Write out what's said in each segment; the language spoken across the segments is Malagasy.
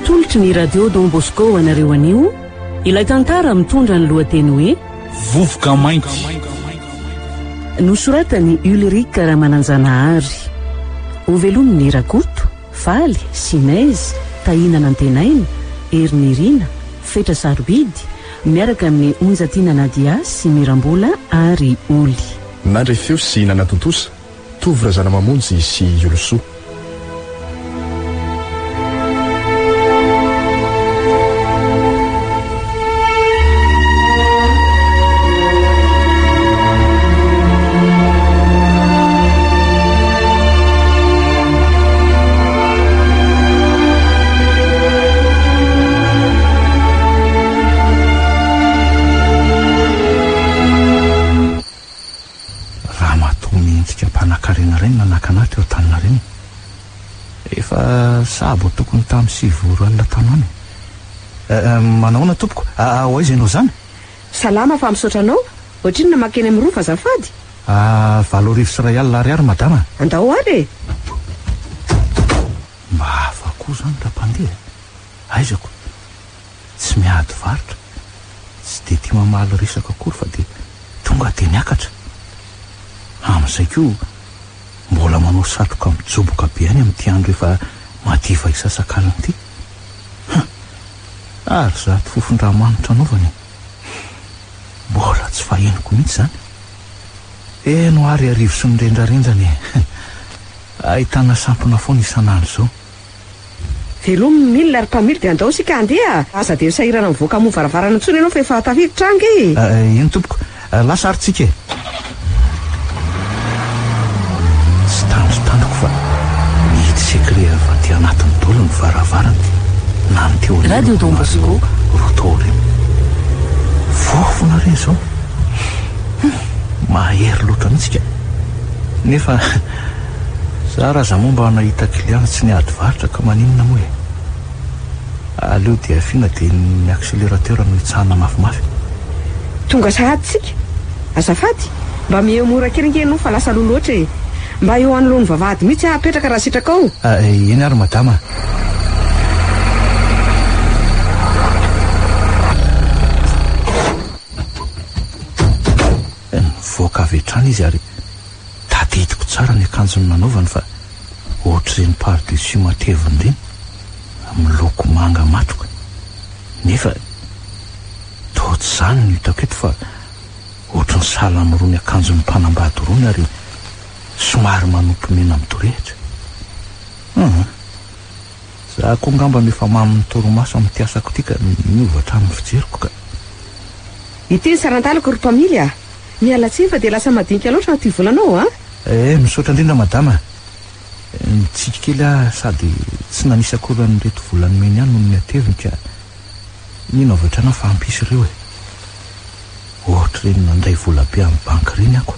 Atolotry ny Radio Don Bosco ho anareo anio ilay tantara mitondra ny lohateny hoe Vovoka mainty. Nosoratan'i Ulrich Ramananjanahary. Hovelomin'i Rakoto, Faly, Sinezy, Tahina Nantenaina, Herinirina, Fetra Sarobidy, miaraka amin'i Onjatiana Nadia sy Mirambola ary Oly. Nandre feo sy nanatontosa, Tovo Razanamamonjy sy Iolosoa. Ramatoa mendrika mpanankarena iray no nanakana ahy teo Antaninarenina. Efa sahabo tokony tamin'ny 9 ora alina tany ho any. Eh, manahoana tompoko? Ho aiza ianao izany? Salama fa misaotra anao. Ohatrinona makeny amin'ny rova azafady? Ah, 1008 ariary madama. Andao ary e! Mba hafa koa izany raha mpandeha e! Aizako? Tsy miady varotra, tsy dia tia mamaly resaka akory fa dia tonga dia niakatra. Amin'izay koa mbola manao satroka mijoboka be ihany amin'ity andro efa madiva hisasakalina ity. Hum! Ary izato fofon-dramanitra anaovany e! Mbola tsy fahenoko mihitsy izany. Heno ary arivo sy ny rendrarendrany e! Ahitana sampona foana isan'andro izao. Velomy ny milina ry mpamily dia andao isika handeha a! Aza dia sahirana mivoaka hamoha varavarana intsony ianao fa efa tafiditra ange e! Eny tompoko, lasa ary tsika e! Tsy tandrotandroko fa nihidy secret avy aty anatiny daholo ny varavarana na ny teo Radio anoloako Don na Bosco. ireo roa tao aoriana. Fofona re izao! Hum! Mahery loatra mihitsy ka! Nefa Zara aza moa mba nahita client tsy niady varotra ka maninona moa e! Aleo dia afiana dia ny accélérateur no hitsahana mafimafy. Tonga sahady tsika. Azafady, mba miheo mora kely ange ianao fa lasa aloha loatra e! Mba eo anoloan'ny vavahady mihitsy aho apetraka raha sitrakao. Eny ary madama. Nivoaka avy hatrany izy ary Tadidiko tsara ny akanjony nanaovany fa ohatr'ireny par dessus matevina ireny, miloko manga matroka. Nefa toa tsy izany no hitako eto fa ohatry ny sahala amin'irony akanjon'ny mpanambady irony ary somary manopy mena midorehitra. Hum. Za koa angamba no efa mamin'ny torimaso amin'ity asako ity ka niova hatramin'ny fijeriko ka. Ity ny saran-dalako ry mpamily a! Miala tsiny fa dia lasa madinika loatra ity volanao a! Eh, misaotra indrindra madama a! Nitsiky kely aho sady tsy nanisy akory an'ireto vola nomeny ahy noho ny hateviny ka nino avy hatrany aho fa hampisy ireo e! Ohatr'ireny nandray vola be amin'ny banky ireny ako!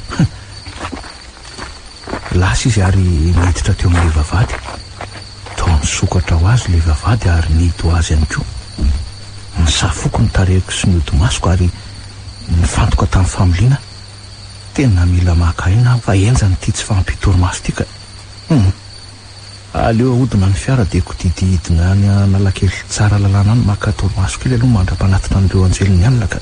Lasa izy ary niditra teo amin'ilay vavahady. Toa nisokatra ho azy ilay vavahady ary nihidy ho azy ihany koa. Nisafoko ny tarehiko sy ny hodi-masoko ary nifantoka tamin'ny familiana aho. Tena mila maka aina aho fa henjana ity tsy fahampian-torimaso ity ka. Hum. Aleo ahodina ny fiara dia kodidy hidina any Analakely Tsaralalàna any maka torimaso kely aloha mandra-panatitra an'ireo anjelin'ny alina ka.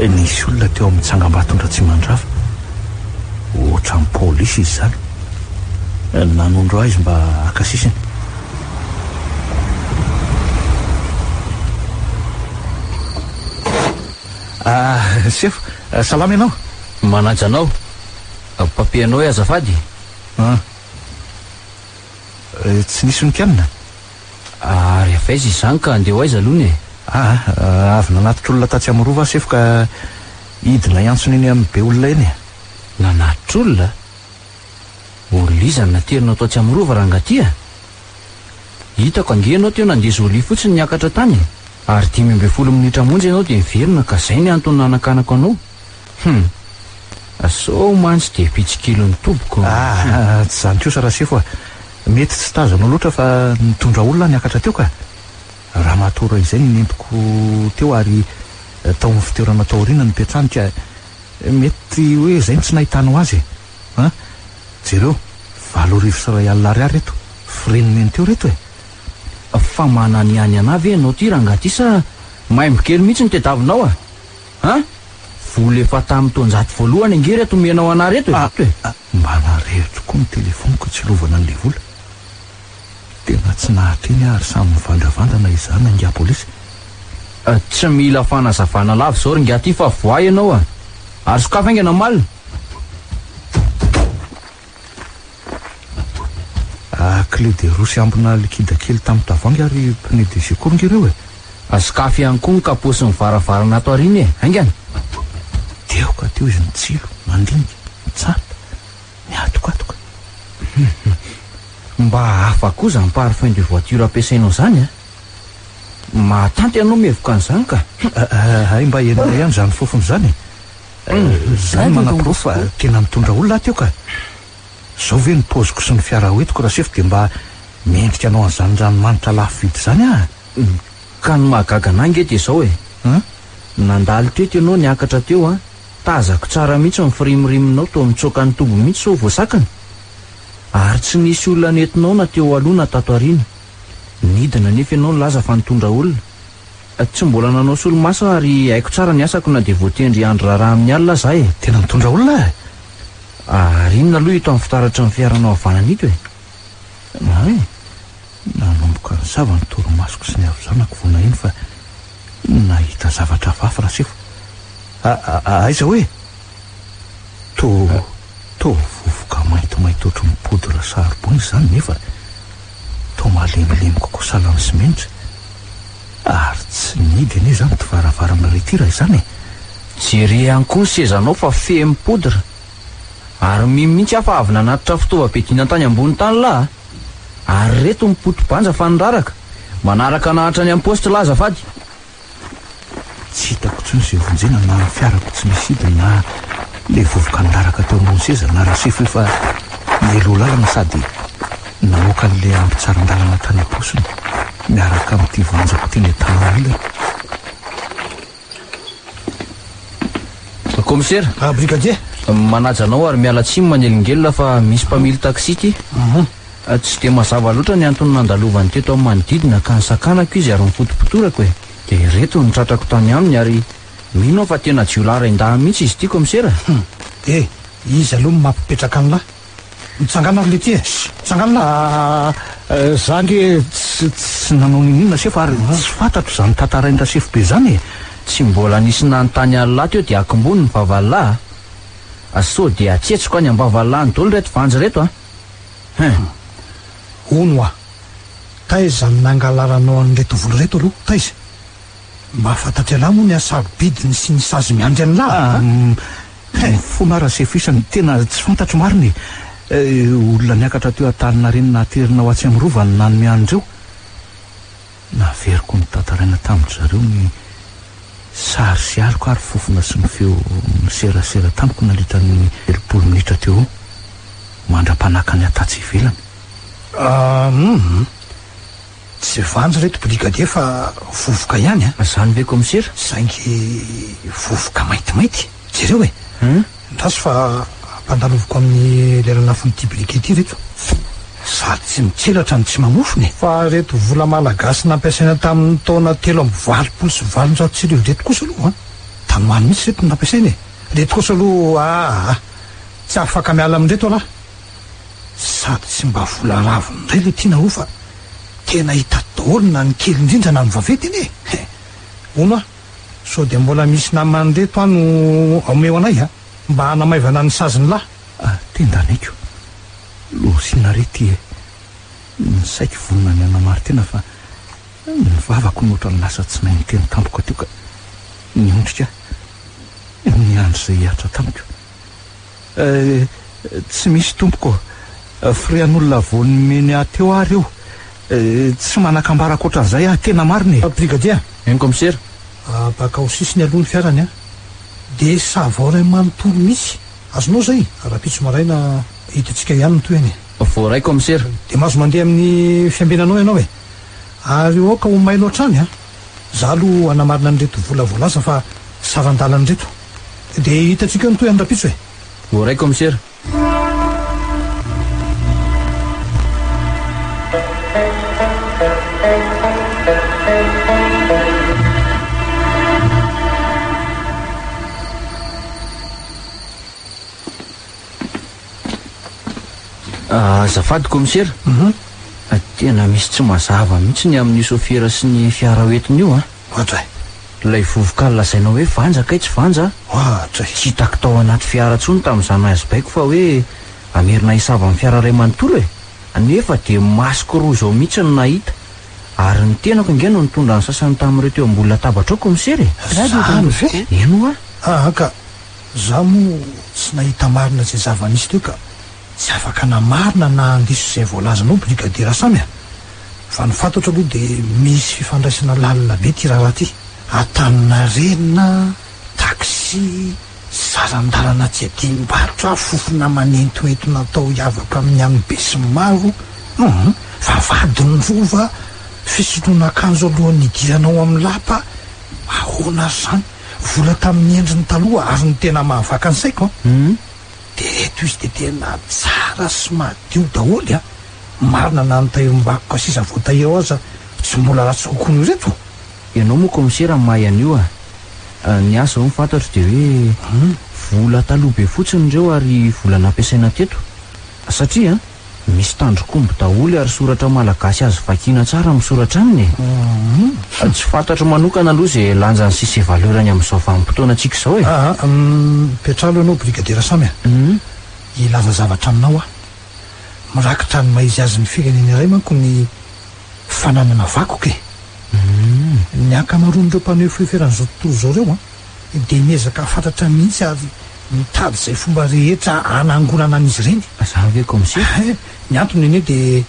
Nisy olona teo amin'ny tsangambaton-dRatsimandrava. Ohatran'ny polisy izy izany. Nanondro ahy izy mba haka sisiny. Ah, sefo, salama ianao? Manaja anao. Papier anao e azafady. Ah. Tsy nisy nokianina? Ary avy aiza izany ka andeha ho aiza aloha e? Ah, avy nanatitra olona tatsy amin'ny rova aho sefo ka hidina hiantsona eny amin'ny be olona eny e. Nanatitra olona? Olona iza no naterinao tao Tsiamorova rangaha ty a? Hitako ange ianao teo nandeha jolie fotsiny niakatra tany e! Ary 15 minitra monja ianao dia niverina ka zay ny antony nanakanako anao. Hum! Sao mantsy dia mpitsikilo ny tompoko. Ah, tsy izany kosa Rasefo a! Mety tsy tazanao loatra fa nitondra olona aho niakatra teo ka. Ramatoa iray izay no nentiko teo ary tao amin'ny fitoerana tao aoriana no nipetrahany ka mety hoe izay no tsy nahitanao azy e. An! Jereo, 2108 ariary reto, frais nomeny teo reto e. Fa mananihany anah ve ianao ty rangahy ty sa maimbo kely mihitsy no tediavinao a! An! Vola efa tamin'ny taonjato voalohany ange reto omenao anah reto e! Mba narehitro koa ny telefaoniko hitsilovana an'ilay vola. Tena tsy nahateny aho ary samy mivandravandra na izaho na ingahy polisy. Tsy mila fanazavana lava izao ry ingahy ty fa voay ianao a! Ary sokafy haingana omaly. Clé de roue sy ambina liquide kely tamin'ny tavoahangy ary pneu de secours nge ireo e! Sokafy ihany koa ny capot sy ny varavarana ato aoriana e! Haingana! Teo ka teo izy nitsilo, nandinika, nitsapa, nihatokatoka. Mba hafa koa izany parfum de voiture ampiasainao izany a! Mahatanty ianao mihevoka an'izany ka! Hay mba henonay ihany izany fofona izany e! Izany manaporofo fa tena mitondra olona aho teo ka! Izao ve ny paoziko sy ny fiara hoentiko Rasefo dia mba mendrika anao an'izany ranomanitra lafo vidy izany aho? Ka ny mahagaga anah nge dia izao e! Nandalo teto ianao niakatra teo an, tazako tsara mihitsy ny firimorimonao toa mitsoaka ny toby mihitsy sao voasakana. Ary tsy nisy olona nentinao na teo aloha na tato aoriana. Nidina anefa ianao nilaza fa nitondra olona. Tsy mbola nanao solomaso aho ary haiko tsara ny asako na dia voatendry hiandry raharaha amin'ny alina aza aho e! Tena mitondra olona e! Ary inona aloha ito amin'ny fitaratry ny fiaranao havanana ito e? Hay! Nanomboka nisava ny torimasoko sy ny havizanako vao naheno fa nahita zavatra hafahafa Rasefo. Aiza hoe? Toa toa vovoka maintimainty ohatry ny poudre charbon izany nefa toa malemilemy kokoa sahala amin'ny simenitra. Ary tsy nihidy anie izany ity varavarana iray ity raha izany e! Jereo ihany koa ny sezanao fa feno poudre. Ary mino mihitsy aho fa avy nanatitra fitaovam-piadiana tany ambony tany lah a! Ary reto ny poti-banja fa niraraka. Manaraka anah hatrany amin'ny paositra lah azafady. Tsy hitako intsony izay vonjena na ny fiarako tsy misy hidiny na ilay vovoka niraraka teo ambony seza na Rasefo efa nialoha lalana sady namoaka an'ilay ambin-tsarin-dalana tany am-paosiny miaraka amin'ity vanjako teny an-tanana ilany. Kaomisera. Ah, brigadier. Manaja anao ary miala tsiny manelingelina fa misy mpamily taxi ity. Tsy dia mazava loatra ny antony nandalovany teto amin'ny manodidina ka nisakanako izy ary nifotopotorako e. Dia ireto no tratrako tany aminy ary mino aho fa tena jiolahy rain-dahiny mihitsy izy ity kaomisera. Hum. Eh, iza aloha no mampipetraka an'lah? Mitsangàna ry letia e! Mitsangàna lah! Ah, za ange tsy tsy nanao n'inon'inona sefo ary tsy fantatro izany tantarain-dRasefo be izany e! Tsy mbola nisy nanontany an'lah teo dia akombony ny vavan'lah a! Sao dia atsetsiko any am-bavan'lah any daholo ireto vanjy ireto a! Hum. Hono hoa, taiza no nangalaranao an'ireto vola ireto aloha? Taiza? Mba fantatr'ialahy moa ny hasarobidiny sy ny sazy miandry an'lah a! Mifona aho Rasefo isany, tena tsy fantatro marina e! Olona niakatra teo Antaninarenina naterina ho atsy amin'ny Rova no nanome an'ireo. Naveriko notantaraina tamin-dry zareo ny sary sy aloka ary fofona sy ny feo niserasera tamiko nandritra ny 30 minitra teo eo, mandra-panakany ahy tatsy ivelany. Hum. Tsy vanja reto brigadier fa vovoka ihany a! Zany ve kaomisera? Saingy vovoka maintimainty. Jereo e! Hum? Andraso fa ampandaloviko amin'ny lelan'afon'ity briquet ity reto. Sady tsy mitselatra no tsy mamofona e! Fa reto vola malagasy nampiasaina tamin'ny taona 1883 reto kosa aloha an! Tany ho any mihitsy reto no nampiasaina e! Reto kosa aloha aa! Tsy afaka miala amin'ireto alah! Sady tsy mba vola raviny indray le tiana aloha fa tena hita daholo na ny kely indrindra na ny vaventy anie e! Hono aho, sao dia mbola misy naman'ireto aho no omeo anay a! Mba hanamaivana ny sazin'lah. Ah, tendaniko. Lozina re ty e! Ny saiko vonona ny hanamari-tena fa ny vavako no ohatran'ny lasa tsy nahay niteny tampoka teo ka niondrika aho niandry izay hihatra tamiko. Eh, tsy misy tompoko ô. Frais an'olona vao nomeny ahy teo ary io. Eh, tsy manan-kambara ankoatran'izay aho, tena marina e. Brigadier. Eny kaomisera. Bakao sisiny aloha ny fiarany an. Dia savao iray manontolo mihitsy. Azonao izay? Rahampitso maraina hitantsika ihany ny tohiny e. Voaray kaomisera. Dia mahazo mandeha amin'ny fiambenanao ianao e. Ary aoka ho mailo hatrany an. Za aloha hanamarina an'ireto vola voalaza fa saran-dalana ireto. Dia hitantsika eo ny tohiny rahampitso e. Voaray kaomisera. Azafady kaomisera. Tena misy tsy mazava mihitsy ny amin'io sôfera sy ny fiara hoentiny io an. Ohatray. Ilay vovoka lazainao hoe vanja kay tsy vanja a. Ohatray. Tsy hitako tao anaty fiara intsony tamin'izaho nahazo baiko fa hoe hamerina hisava ny fiara iray manontolo e. Nefa dia masoko roa izao mihitsy no nahita. Ary ny tenako ange no nitondra ny sasany tamin'ireo teo ambony latabatra ao kaomisera e. Izany ve? Eny ho'a. Aa ka. Za moa tsy nahita marina izay zava-nisy teo ka tsy afaka namarina na handiso izay voalazanao Brigadier Rasamy a! Fa ny fantatro aloha dia misy fifandraisana lalina be ity raharaha ity. Antaninarenina, taxi, saran-dalana tsy adimbarotra, fofona manentoentona atao hiavaka amin'ny an'ny besinimaro, hum, vavahadin'ny rova, fisoloana akanjo alohan'ny hidirana ao amin'ny lapa, ahoana ary izany? Vola tamin'ny endriny taloha ary ny tena mahavaka ny saiko an! Dia ireto izy dia tena tsara sy madio daholo an! Marina na ny tahirim-bakoka sisa voatahiry ao aza tsy mbola ratsy kokoa noho ireto. Ianao moa kaomisera mahay an'io a! Ny ahy izao ny fantatro dia hoe vola taloha be fotsiny ireo ary vola nampiasaina teto satria Misy tandrok'omby daholo ary soratra malagasy azo vakiana tsara misoratra aminy e! Tsy fantatro manokana aloha izay lanjany sy izay valeur-ny amin'izao vanim-potoanantsika izao e! Aa, mipetraha aloha ianao Brigadier Samy a! Hilaza zavatra aminao aho. Mirakitra ny maha izy azy ny firenena iray manko ny fananana vakoka e! Ny ankamaroan'ireo mpaneho fiheferan'izao tontolo izao ireo an! dia miezaka hahafatratra mihitsy ary mitady izay fomba rehetra hanangonana an'izy ireny. Izany ve kaomisera? Hay, ny antony anie dia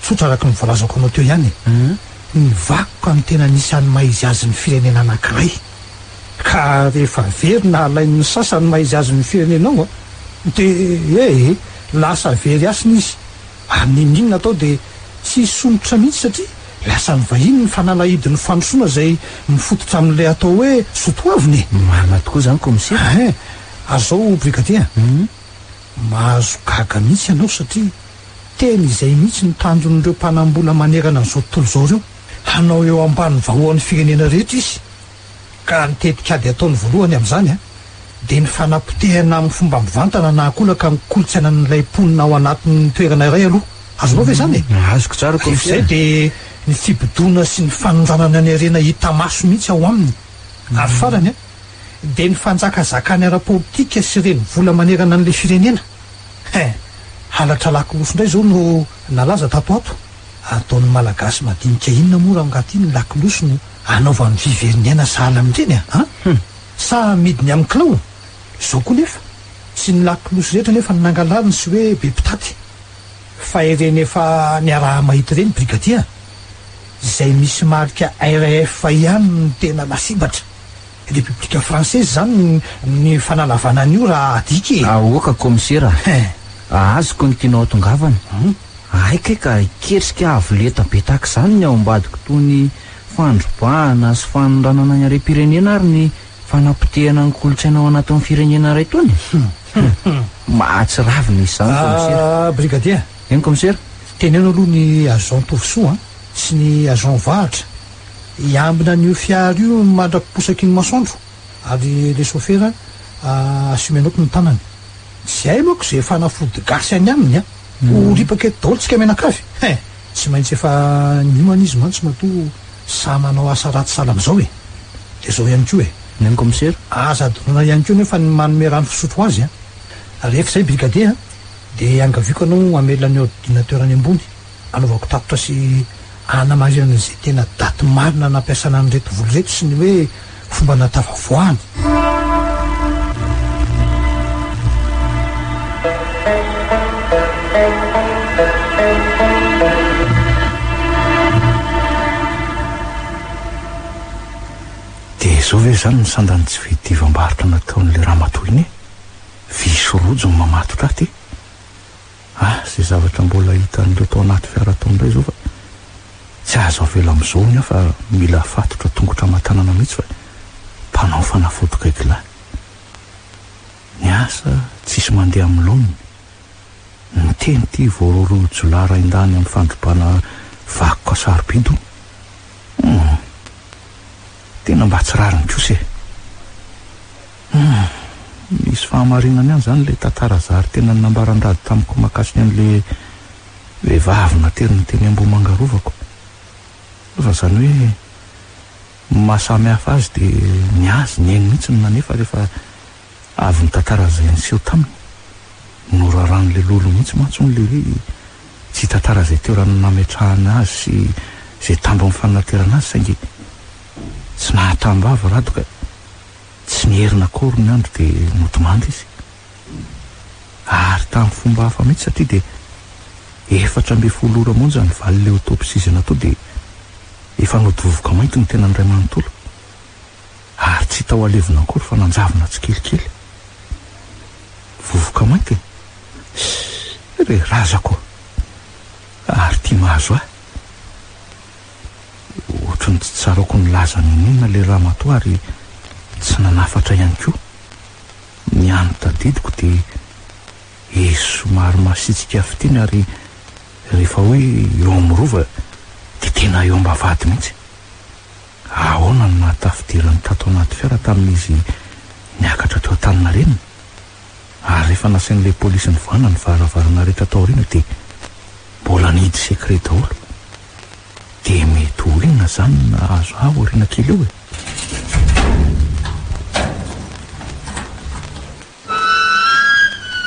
tsotra araka ny voalazako anao teo ihany e. Ny vakoka no tena anisan'ny maha izy azy ny firenena anankiray. Ka rehefa very na alain'ny sasany ny maha izy azy ny firenenao dia ee, lasa very hasina izy. Ary n'inon'inona atao dia tsy hisondrotra mihitsy satria lasan'ny vahiny ny fanalahidin'ny fandrosoana izay mifototra amin'ilay atao hoe soatoavina e! Marina tokoa izany kaomisera. Hein! Ary izao brigadier a! Mahazo gaga mihitsy ianao satria tena izay mihitsy no tanjon'ireo mpanambola manerana an'izao tontolo izao ireo. Hanao eo ambany vahoan'ny firenena rehetra izy. Ka ny tetikady ataony voalohany amin'izany dia ny fanapotehana amin'ny fomba mivantana na ankolaka ny kolontsainan'ilay mponina ao anatin'ny toerana iray aloha. Azonao ve izany e? Azoko tsara Rehefa izay dia ny fibodoana sy ny fanondranana ny harena hita maso mihitsy ao aminy. Ary farany dia ny fanjakazakany ara-politika sy renivola manerana an'ilay firenena. Hein! Halatra lakolosy indray izao no nalaza tato ho ato. Ataon'ny Malagasy madinika inona moa rangahy ity ny lakolosy no anaovany vy very ny aina sahala amin'ireny a! An! Hum! Sa amidiny amin'ny kilao? Izao koa nefa, tsy ny lakolosy rehetra nefa no nangalariny sy hoe be mpitaty. Fa ireny efa niaraha-mahita ireny brigadier a! Izay misy marika RF ihany no tena lasibatra. République Française izany ny fanalavana an'io raha adika e! Aoka kaomisera a! Azoko ny tianao hatongavana. Hay kay ka hiketrika avo lenta be tahaka izany ny ao ambadika itony fandrobahana sy fanondranana ny harem-pirenena ary ny fanapotehana ny kolontsaina ao anatin'ny firenena iray itony e! Mahatsiravina izany kaomisera. Ah, brigadier. Eny kaomisera. Teneno aloha ny agent Tovosoa an, sy ny agent Vahatra hiambina an'io fiara io mandra-piposaky ny masoandro ary le chauffeur asio menottes ny tanany. Tsy hay manko ze fanafody gasy any aminy a! Ho ripaka eto daholo tsika mianakavy hein! Tsy maintsy efa niomana izy mantsy matoa sahy manao asa ratsy sahala amin'izao e! Dia izao ihany koa e! Neny kaomisera. Aza adinoina ihany koa nefa ny manome rano fisotro azy a! Rehefa izay brigadier a! Dia iangaviako anao hamelona ny ordinateur any ambony hanaovako tatitra sy hanamarinana izay tena daty marina nampiasana an'ireto vola ireto sy ny hoe fomba nahatafavoahany. Dia izao ve izany ny sandan'ny tsy fihedivam-barotra nataon'ilay ramatoa iny e? Vy sy rojo no mamatotra aty. Ah! Asa izay zavatra mbola hitan'ireo tao anaty fiara tao indray izao fa tsy azo avela amin'izao hono aho fa mila fatotra tongotra aman-tanana mihitsy fa mpanao fanafody gaigilahy. Ny asa tsisy mandeha amin'ny laoniny. Niteny ity voarohirohy jiolahy raindahiny amin'ny fandrobana vakoka sarobidy hono. Hum. Tena mba tsy rariny kosa e. Hum. Misy fahamarinany ihany izany ilay tantara zary tena nambaran-dRado tamiko mahakasika an'ilay vehivavy nateriny teny Ambohimanga Rovako. Fa izany hoe ny maha samy hafa azy dia ny azy neny mihitsy no nanefa rehefa avy nitantara izay niseho taminy. Noraran'ilay lolo mihitsy mantsy hono ilay hoe tsy hitantara izay toerana nametrahana azy sy izay tambin'ny fanaterana azy saingy tsy nahatambavy Rado ka tsy nierina akory ny andro dia nodimandry izy. Ary tamin'ny fomba hafa mihitsy satria dia 14 ora monja ny valin'ilay autopsie izay natao dia efa nody vovoka mainty ny tenany iray manontolo. Ary tsy hita ho alevina akory fa nanjavona tsikelikely. Vovoka mainty e! Ssss! Ry razako ô! Ary ity mahazo ahy. Ohatry ny tsy tsaroako nilaza n'inon'inona ilay ramatoa ary tsy nanafatra ihany koa. Ny hany tadidiko dia izy somary masiatsiaka fiteny ary rehefa hoe eo amin'ny rova dia tena eo am-bavahady mihitsy. Ahoana no nahatafidirany tato anaty fiara tamin'izy niakatra teo Antaninarenina? Ary rehefa nasain'ilay polisy nivoahana ny varavarana rehetra tao aoriana dia mbola nihidy secret daholo. Dia mety ho inona izany no nahazo ahy aoriana kely eo e?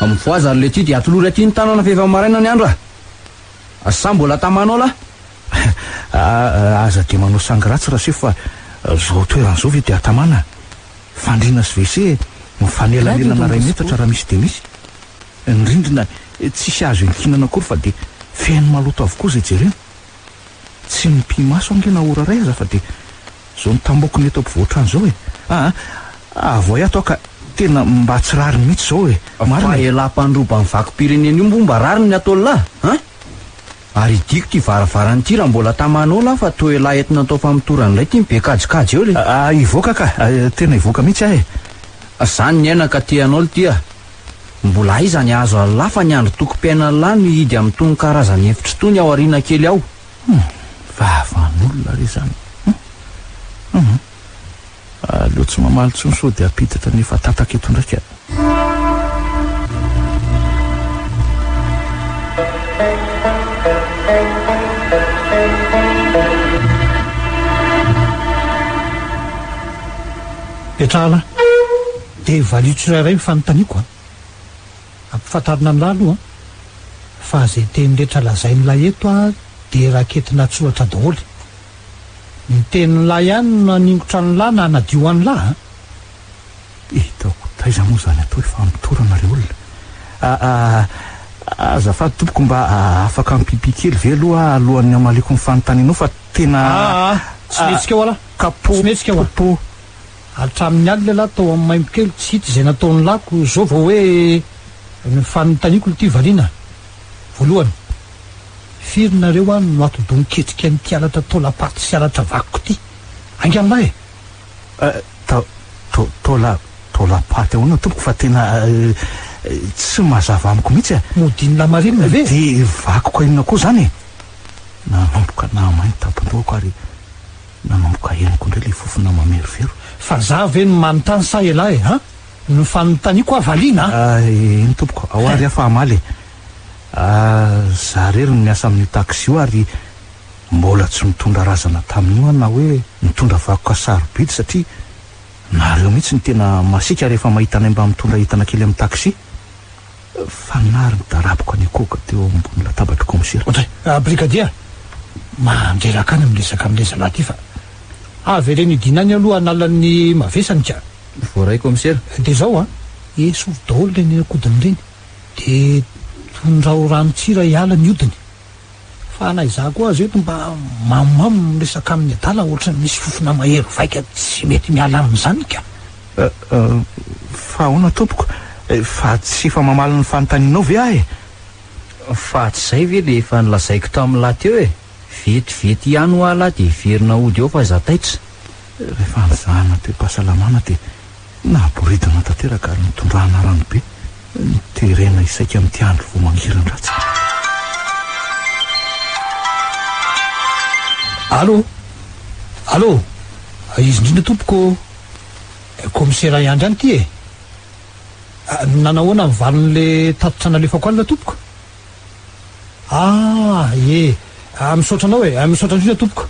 Mifohaza ry letia dia atolory aty ny tanana fa efa maraina ny andro a! Sa mbola tamanao lahy? Aza dia manao sangy ratsy Rasefo fa zao toerana zao ve dia atamana? Fandriana sy WC mifanelanelana iray metatra raha misy dia misy. Ny rindrina tsisy azo iankinana akory fa dia feno maloto avokoa izay jerena. Tsy mipi-maso ange na ora iray aza fa dia izao mitambokona eto ampovoan-trano izao e! Aa avoay ato aho ka tena mba tsy rariny mihitsy izao e! Marina e! Fa elah mpandroba ny vakom-pirenena io moa mba rariny ny ataon'lah an! Ary hidiako ity varavarana ity raha mbola tamanao lah fa toa elah entina atao famotorana indray ity be kajikajy eo le. Ah hivoaka ka, tena hivoaka mihitsy aho e. Zany ny aina ka te hanao lty a. Mbola aiza ny hahazo an'lah fa ny androtokom-piainan'lah no hihidy amin'itony karazana efitra itony ao aoriana kely ao. Hum, vavan'olona re izany. Hum, hum. Aleo tsy mamaly intsony sao dia hampiditra ny efa tataka eto indraika. Petrahana dia valio tsirairay ny fanontaniako a! Ampifantarina an'lah aloha fa izay teny rehetra lazain'lah eto dia raketina an-tsoratra daholo. Ny tenin'lah ihany no naningotra an'lah na hanadio an'lah a! Hitako taiza moa izany atao hoe famotorana ry olona? A Azafady tompoko mba afaka mi-pipi kely ve aloha aho alohan'ny hamaliako ny fanontanianao fa tena Aa tsy mihetsika ho'a lah! Kapo Tsy mihetsika ho'a! po. Hatramin'ny alina ialahy tao amin'ny maimbo kely tsy hita izay nataon'lah ko izao vao hoe ny fanontaniako ity valiana. Voalohany. Firy nareo any no atidoha niketrika an'ity halatra taolam-paty sy halatra vakoka ity? Haingana lahy e! Ta, ta, taola, taolam-paty ahoana tompoko fa tena tsy mazava amiko mihitsy e! Modian'i Lamarina ve? Dia vakoka inona koa izany e? Nanomboka nahamay ny tampon-dohako ary nanomboka henoko indray ilay fofona mamerovero. Fa za ve no manontany sa elah e? An? Ny fanontaniako ah valiana a! Eny tompoko, ao ary aho fa hamaly e! Za rery no miasa amin'io taxi io ary mbola tsy nitondra razana tamin'io aho na hoe nitondra vakoka sarobidy satria nareo mihitsy no tena masiaka rehefa mahita anay mba mitondra entana kely amin'ny taxi. Fa nary nidaraboka ny akohoka teo ambony latabatry kaomisera. Ohatray, brigadier, mandreraka any miresaka amin'ilay zalahy ity fa avereno hidiana any aloha hanala ny mavesany ka. Voaray kaomisera. Dia izao an, esory daholo ireny akodiny ireny. Dia tondraho ranon-tsira hiala ny hodiny. Fa na izaho koa aza eto mba mamomamo miresaka amin'ny adala ohatran'ny misy fofona mahery vaika tsy mety miala amin'izany ka. Fa ahoana tompoko? Fa tsy efa mamaly ny fanontanianao ve aho e? Fa tsy izay ve le efa nolazaiko tamin'lah teo e! Vetivety ihany hoa lah dia hiverina hody eo fa izaho taitra. Rehefa nizahana toe-pahasalamana dia naboridana tanteraka ary nitondrana rano be, noterena hisaika amin'ity andro vao mangiran-dratsy. Allo! Allo! Izy indrindra tompoko ô! Kaomisera Iandry ihany ity e! Nanahoana ny valin'le tatitra nalefako alina tompoko? Ah! Ie! Misaotra anao e! Misaotra indrindra tompoko!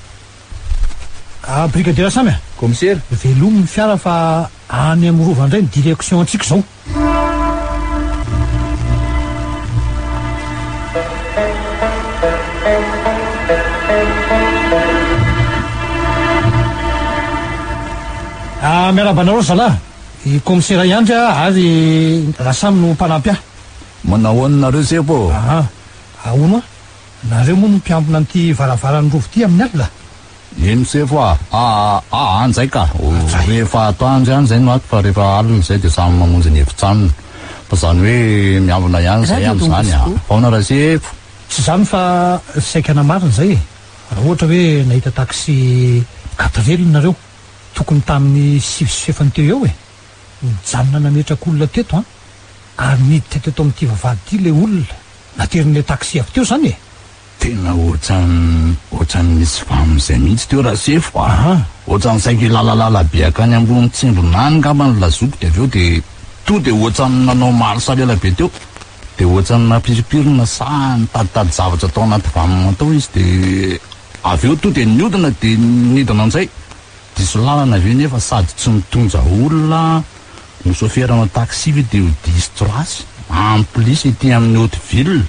Ah, Brigadier Samy a! Kaomisera! Velomy ny fiara fa any amin'ny rova indray ny direction antsika izao. Ah, miarahaba anareo ry zalahy. I kaomisera Iandry ary Rasamy no mpanampy ahy. Manao ahoana nareo sefo ô? Aha, ahoana? Nareo moa no mpiambina an'ity varavaran'ny rova ity amin'ny alina? Eny sefo a! Aa aa njay ka! Rehefa atoandro ihany zay no ato fa rehefa alina zay dia samy mamonjy ny efitranony. Fa zany hoe miambina ihany zay amin'izany a! Ahoana rasefo? Tsy izany fa saika hanamarina izay e! Raha ohatra hoe nahita taxi quatre nareo tokony tamin'ny 9:30 teo eo e! Nijanona nametraka olona teto an! Ary niditra teto amin'ity vavahady ity ilay olona naterin'ilay taxi avy teo izany e! Tena ohatran'ny ohatran'ny nisy vam izay mihitsy teo Rasefo a! Ohatran'ny saika hilalalala be hankany ambony tsindrona any angamba ny lazoky dia avy eo dia to dia ohatran'ny nanao marche ela be teo dia ohatran'ny nampirimpirina sa nitaditady zavatra tao anaty vam tao izy dia avy eo to dia niodina dia nidina indray. Diso lalana ve nefa sady tsy mitondra olona no soferana taxi ve dia ho diso trace en plus ety amin'ny haute ville.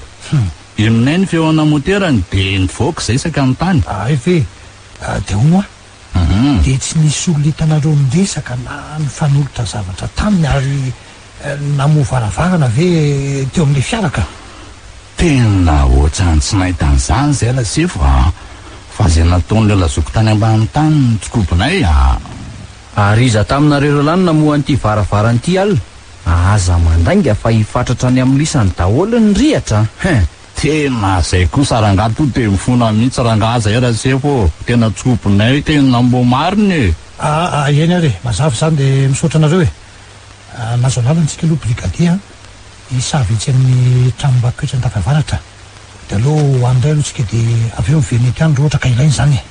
Henonay ny feona moterany dia nivoaka izay saika ny tany. Hay ve? Dia hono hoa, dia tsy nisy olona hitanareo niresaka na nifanolotra zavatra taminy ary namoha varavarana ve teo amin'ilay fiara ka? Tena ohatran'ny tsy nahita an'izany izay Rasefo a! Fa izay nataon'ilay lazoky tany ambany tany no tsikobonay a! Ary iza taminareo roalahy no namoha an'ity varavarana ity alina? Aza mandainga fa hifatratra any amin'ny lisany daholo ny rihatra a! Hein! Tena zay kosa rangahy to de mifona mihitsy rangahy zay Rasefo ô! Tena tsikobonay tena mbô marina e! Aa eny ary e! Mazava izany dia misaotra anareo e! Nahazo alalana isika aloha brigadier a! Hisava etsy amin'ny tranombakoka etsy Andafiavaratra. Dia aleo ho any indray aloha tsika dia avy eo miverina eto ihany raha ohatra ka ilaina izany e.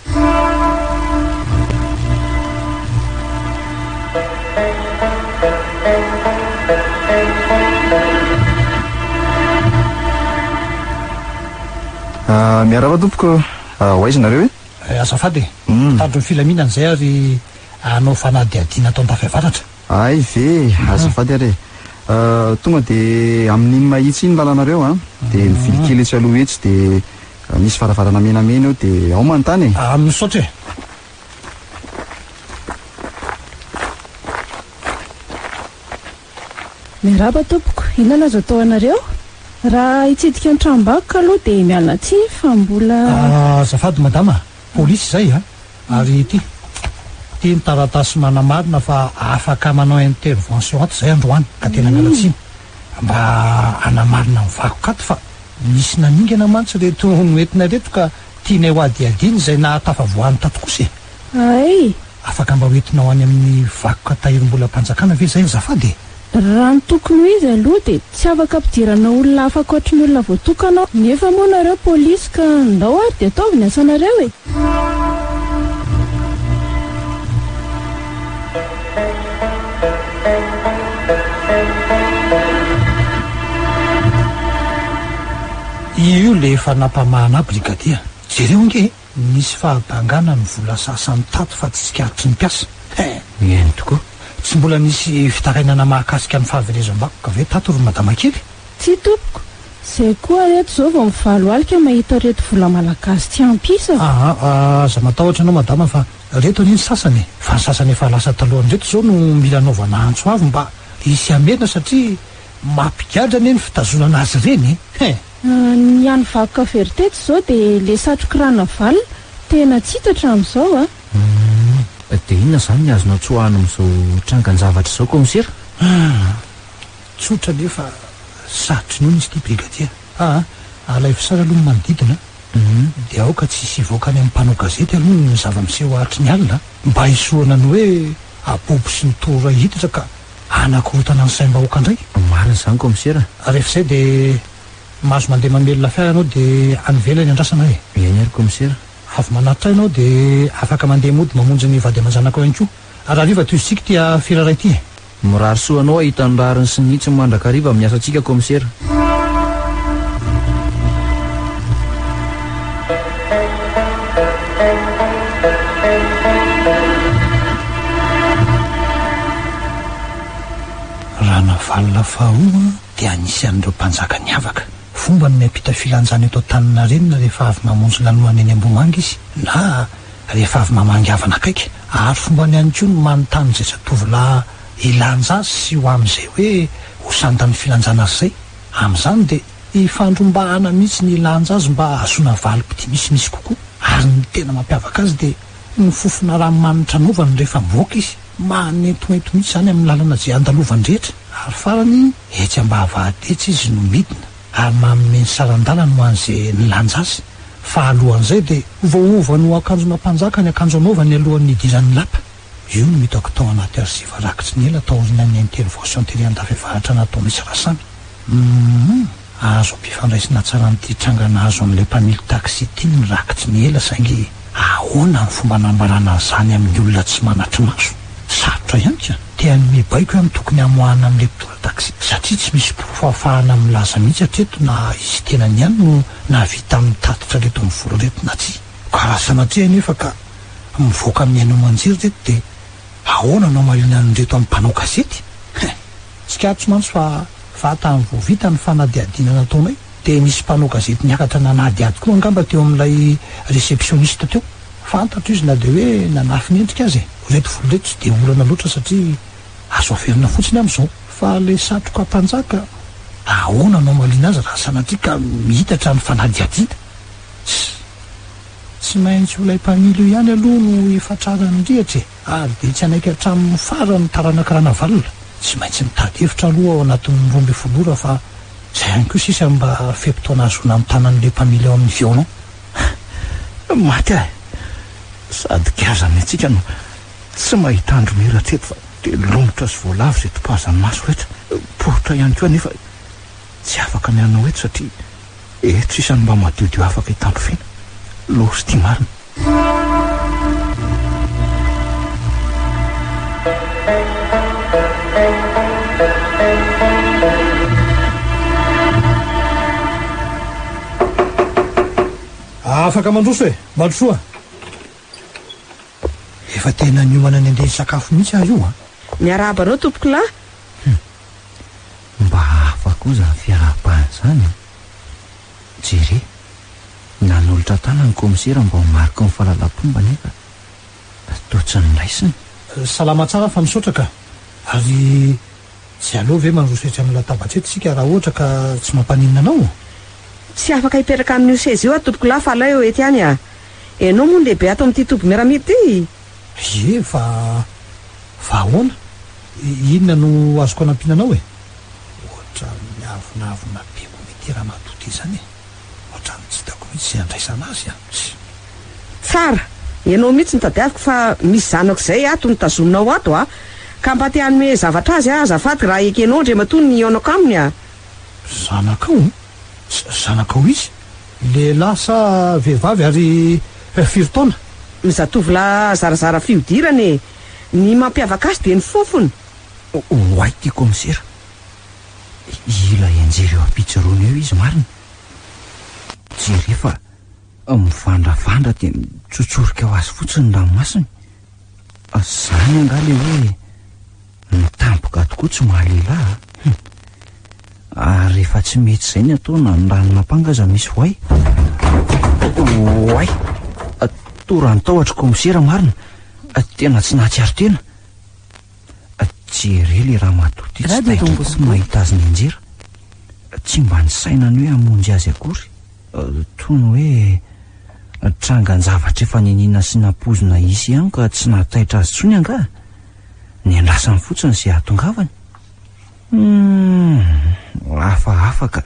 Miarahaba tompoko, ho aiza nareo e? Azafady e, mpitandro ny filaminana izay ary hanao fanadihadiana ato Andafiavaratra. Hay ve! Azafady ary e! Tonga dia amin'iny mahitsy iny lalanareo an! Dia mivily kely etsy aloha etsy dia misy varavarana menamena eo dia ao manontany e! Ah, misaotra e! Miarahaba tompoko, inona no azo atao anareo? Raha hitsidika ny tranombakoka aloha dia miala tsiny fa mbola. Azafady madama, polisy izay a! Ary ity, ity ny taratasy manamarina fa afaka manao intervention ato izay androany ka tena miala tsiny. Mba hanamarina ny vakoka ato fa nisy naningana mantsy ireto noentina ireto ka tianay ho hadihadiana izay nahatafavoahany tato kosa e! Hay! Afaka mba hoentinao any amin'ny vakoka tahirim-bolam-panjakana ve izay azafady e? Raha ny tokony ho izy aloha dia tsy afaka ampidirana olona hafa ankoatry ny olona voatokana ao. Nefa moa nareo polisy ka ndao ary dia ataovy ny asanareo e! Io le efa nampamahana ahy brigadier. Jereo ange e! Nisy fahabangana ny vola sasany tato fa tsy tsikaritry ny mpiasa. Hein! Eny tokoa. Tsy mbola nisy fitarainana mahakasika ny fahaverezam-bakoka ve tato ry madama kely? Tsia tompoko. Izay koa reto izao vao mivalo alika mahita ireto vola malagasy tsy ampy isa. Aa aza matahotra ianao madama fa reto anie ny sasany e! Fa ny sasany efa lasa talohan'ireto izao no mila anaovana antso avo mba hisy hamerina satria mampigadra anie ny fitazonana azy ireny e! Hein! Ny an'i vakoka very teto izao dia le satroky ranavalona tena tsy hita hatramin'izao a! Humm, dia inona izany ny azonao tsoahana amin'izao trangan-javatra izao kaomisera? Humm, tsotra nefa sarotry ny inona izy ity brigadier aa! Alaivo sary aloha ny manodidina dia aoka tsy hisy hivoaka any amin'ny mpanao gazety aloha ny zava-miseho ahatry ny alina mba hisorohana ny hoe abobo sy ny tora hiditra ka hanakorontana ny saim-bahoaka indray. Marina izany kaomisera. Rehefa izay dia mahazo mandeha mamelona fiara ianao dia any ivelany andrasana e. Eny ary kaomisera. Avy manatitra ianao dia afaka mandeha mody mamonjy ny vady aman-janakao ihany koa. Rahariva tohizintsika ity afera iray ity e. Mirary soa anao hahita ny rariny sy ny hitsiny mandrakariva amin'ny asantsika Kaomisera. Ranavalona faharoa dia anisan'ireo mpanjaka niavaka. Fomba ny miampita filanjana eto Antaninarenina rehefa avy mamonjy lanonana eny Ambohimanga izy na rehefa avy mamangy havana akaiky. Ary fombany ihany koa ny manontany izay zatovolahy hilanja azy sy ho amin'izay hoe ho sandan'ny filanjana azy izay. Amin'izany dia ifandrombahana mihitsy ny hilanja azy mba hahazoana valim-pitia misimisy kokoa. Ary ny tena mampiavaka azy dia ny fofona ranomanitra anaovany rehefa mivoaka izy. Manentoento mihitsy izany amin'ny lalana izay andalovany rehetra. Ary farany, etsy ambavahady etsy izy no midina ary manome ny saran-dalany ho an'izay nilanja azy. Fa alohan'izay dia voaovany ho akanjona mpanjaka ny akanjo anaovany alohan'ny hidirany ny lapa. Io no hitako tao anaty arsiva rakitry ny ela taorianan'ny intervention tery Andafiavaratra nataon'i Rasamy. Humm, azo ampifandraisina tsara amin'ity tranga nahazo an'ilay mpamily taxi ity ny rakitry ny ela saingy ahoana ny fomba anambarana an'izany amin'ny olona tsy manatri-maso? Sarotra ihany ka! Te hanome baiko aho ny tokony hamoahana an'ilay mpitondra taxi satria tsy misy porofo ahafahana milaza mihitsy hatreto na izy tenany ihany no nahavita nitatitra ireto mivory ireto na tsia. Ka raha sanatria anefa ka mivoaka amin'ny haino aman-jery ireto dia ahoana no hamaliana an'ireto amin'ny mpanao gazety? Hein! Tsikaritro mantsy fa vatany vao vita ny fanadihadiana nataonay dia nisy mpanao gazety niakatra nanadihady koa angamba teo amin'ilay réceptionniste teo. Fantatro izy na dia hoe nanafina endrika aza e! Ireto vola ireto tsy dia olana loatra satria azo averina fotsiny amin'izao. Fa ilay satroka mpanjaka, ahoana no hamaliana azy raha sanatria ka mihitatra ny fanadihadiana? Tss! Tsy maintsy ho ilay mpamily io ihany aloha no hifatraran'ny rihatra e! Ary dia tsy hanaiky hatramin'ny farany ny taranak'i Ranavalona. Tsy maintsy mitady hevitra aloha ao anatin'ny 12 ora fa izay ihany koa sisa no mba fe-potoana ahazoana mitana an'ilay mpamily ao amin'ny violon. Maty ahy! Sady giazana ny antsika no tsy mahita andro mira hatreto fa dia lomotra sy voalavo izay topazan'ny maso rehetra. Poritra ihany koa anefa tsy afaka ny hanao eto satria eto sisa no mba madiodio afaka hitandrofiana. Loza ity marina. Afaka mandroso e! Mandrosoa! Efa tena niomana ny handeha hisakafo mihitsy aho io an! Miarahaba anao tompokolahy! Hum! Mba hafa koa izany fiarahabana izany an! Jere! Nanolotra tanana ny kaomisera mba ho mariky ny fahalalam-pomba nefa toa tsy noraisiny. Salama tsara fa misaotra ka! Ary Tsy aleo ve mandroso etsy amin'ny latabatra eto isika raha ohatra ka tsy mampaninona anao? Tsy afaka hipetraka amin'io seza io aho tompokolahy fa aleo eo eto ihany ah. Ianao moa no lehibe ato amin'ity toby miaramila ity? Ie, fa fa ahoana? Inona no azoko anampiana anao e? Ohatran'ny miavonavona be hono ity ramatoa ity izany e. Ohatran'ny tsy hitako mihitsy izay handraisana azy an. Tsia. Tsara! Ianao mihitsy no tadiaviko fa misy zanako izay ato no tazominao ato a! Ka mba te hanome zavatra azy aho azafady raha ekenao Andriamatoa ny hihaonako aminy a! Zanakao? Zanakao iza? Lehilahy sa vehivavy ary firy taona? Ny zatovolahy zarazara fihodirana e! Ny mampiavaka azy dia ny fofony! Oay ty kaomisera! Hila hianjera eo am-pijoroana eo izy marina! Jereo fa mivandravandra dia mitsotsorika ho azy fotsiny ny ranomasiny. Izany angaha ilay hoe ny tampoka tokoa tsy mahalehilahy a! Hum! Ary rehefa tsy mety izay ny atao na ny ranon'ampanga aza misy voay. Oay! Toran'ny tahotra kaomisera marina! Tena tsy nahatsiaro tena. Jereo ilay ramatoa ity tsy taitra akory mahita azy nianjera. Tsy mba nisaina ny hoe hamonjy azy akory. Toy ny hoe trangan-javatra efa niniana sy nampoizina hisy ihany ka tsy nahataitra azy intsony angaha? Niandrasany fotsiny izay hahatongavany. Humm, hafahafa ka.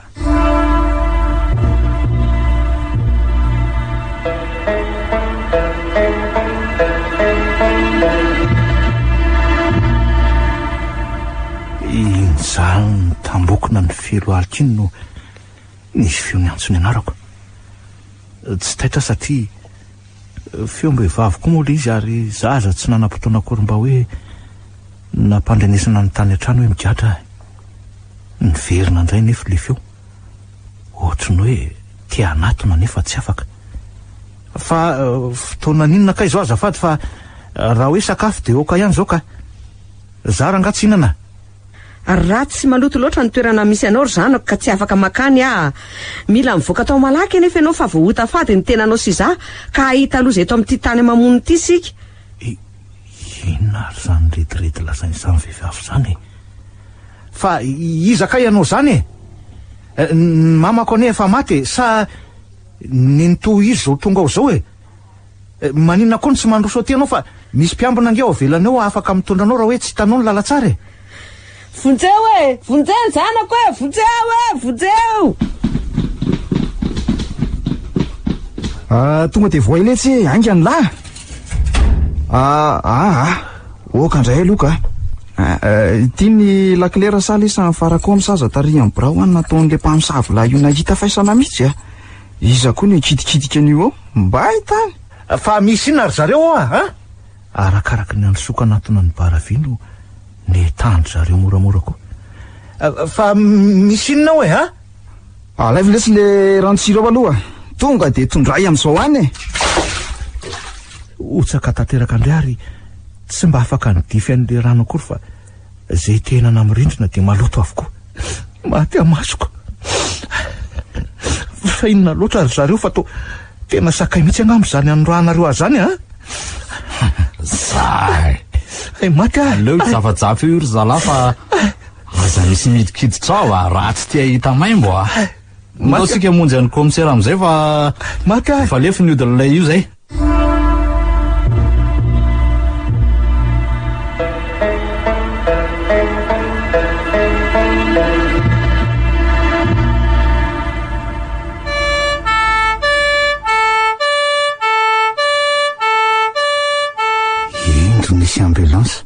filohalika iny no nisy feo niantso ny anarako. Tsy taitra satria feom-behivavy koa moa ilay izy ary za aza tsy nanam-potoana akory mba hoe nampandrenesana ny tany an-trano hoe migadra aho. Niverina indray nefa ilay feo. Ohatry ny hoe te hanatona nefa tsy afaka. Fa fotoana n'inona kay izao azafady fa raha hoe sakafo dia ok ihany izao ka. Za rangaha tsy hihinana. Ratsy sy maloto loatra ny toerana misy anao ry zanako ka tsy afaka makany aho. Mila mivoaka tao malaky anefa ianao fa voaota fady ny tenanao sy izaho ka hahita loza eto amin'ity tany mamono ity isika. Inona ary izany rediredy lazain'izany vehivavy izany e? Fa iza kay ianao izany e? Ny mamako anie efa maty e, sa nenitoa izy izao tonga ao izao e? Maninona koa no tsy mandroso aty ianao fa misy mpiambina ange ao ivelany ao afaka mitondra anao raha hoe tsy hitanao ny lalantsara e! Vonjeo e! Vonjeo ny zanako e! Vonjeo e! Vonjeo! Ah, tonga dia voay letsy e, haingana lahy! Ah, ah, ah, oka indray aloha ka. Ah, eh, ity ny lakile rasaly sa ny farakômy sa aza tarihan'ny birao any nataon'ilay mpamosavy lahy io nahita faisana mihitsy a. Iza koa no hikidikitika an'io ao? Mbay tany! Fa misy inona ry zareo ao a? Arakaraky ny androsoako hanatona ny bara vy no netahan-dry zareo moramora koa. Fa misy inona ao e a? Alaivo lesy le rano-tsira ao aloha, tonga dia tondray amin'izao any e! Hotsaka tanteraka indray ary tsy mba afaka nidify an'ilay rano akory fa Izay te-hinana amin'ny rindrina dia maloto avokoa. Maty amasoko. Fa inona loatra ry zareo fa toa tena sakay mihitsy angamba izany anorahanareo azy izany a? Zay. Hay maty aho. Aleo hijafajafy io ry zalahy fa aza misy midikiditra ao a, raha tsy te hahita maimbo a. Ndao tsika hamonjy an'i kaomisera amin'izay fa Maty aho. efa lefy ny hodin'ilay io izay. Indro nisy ambulance.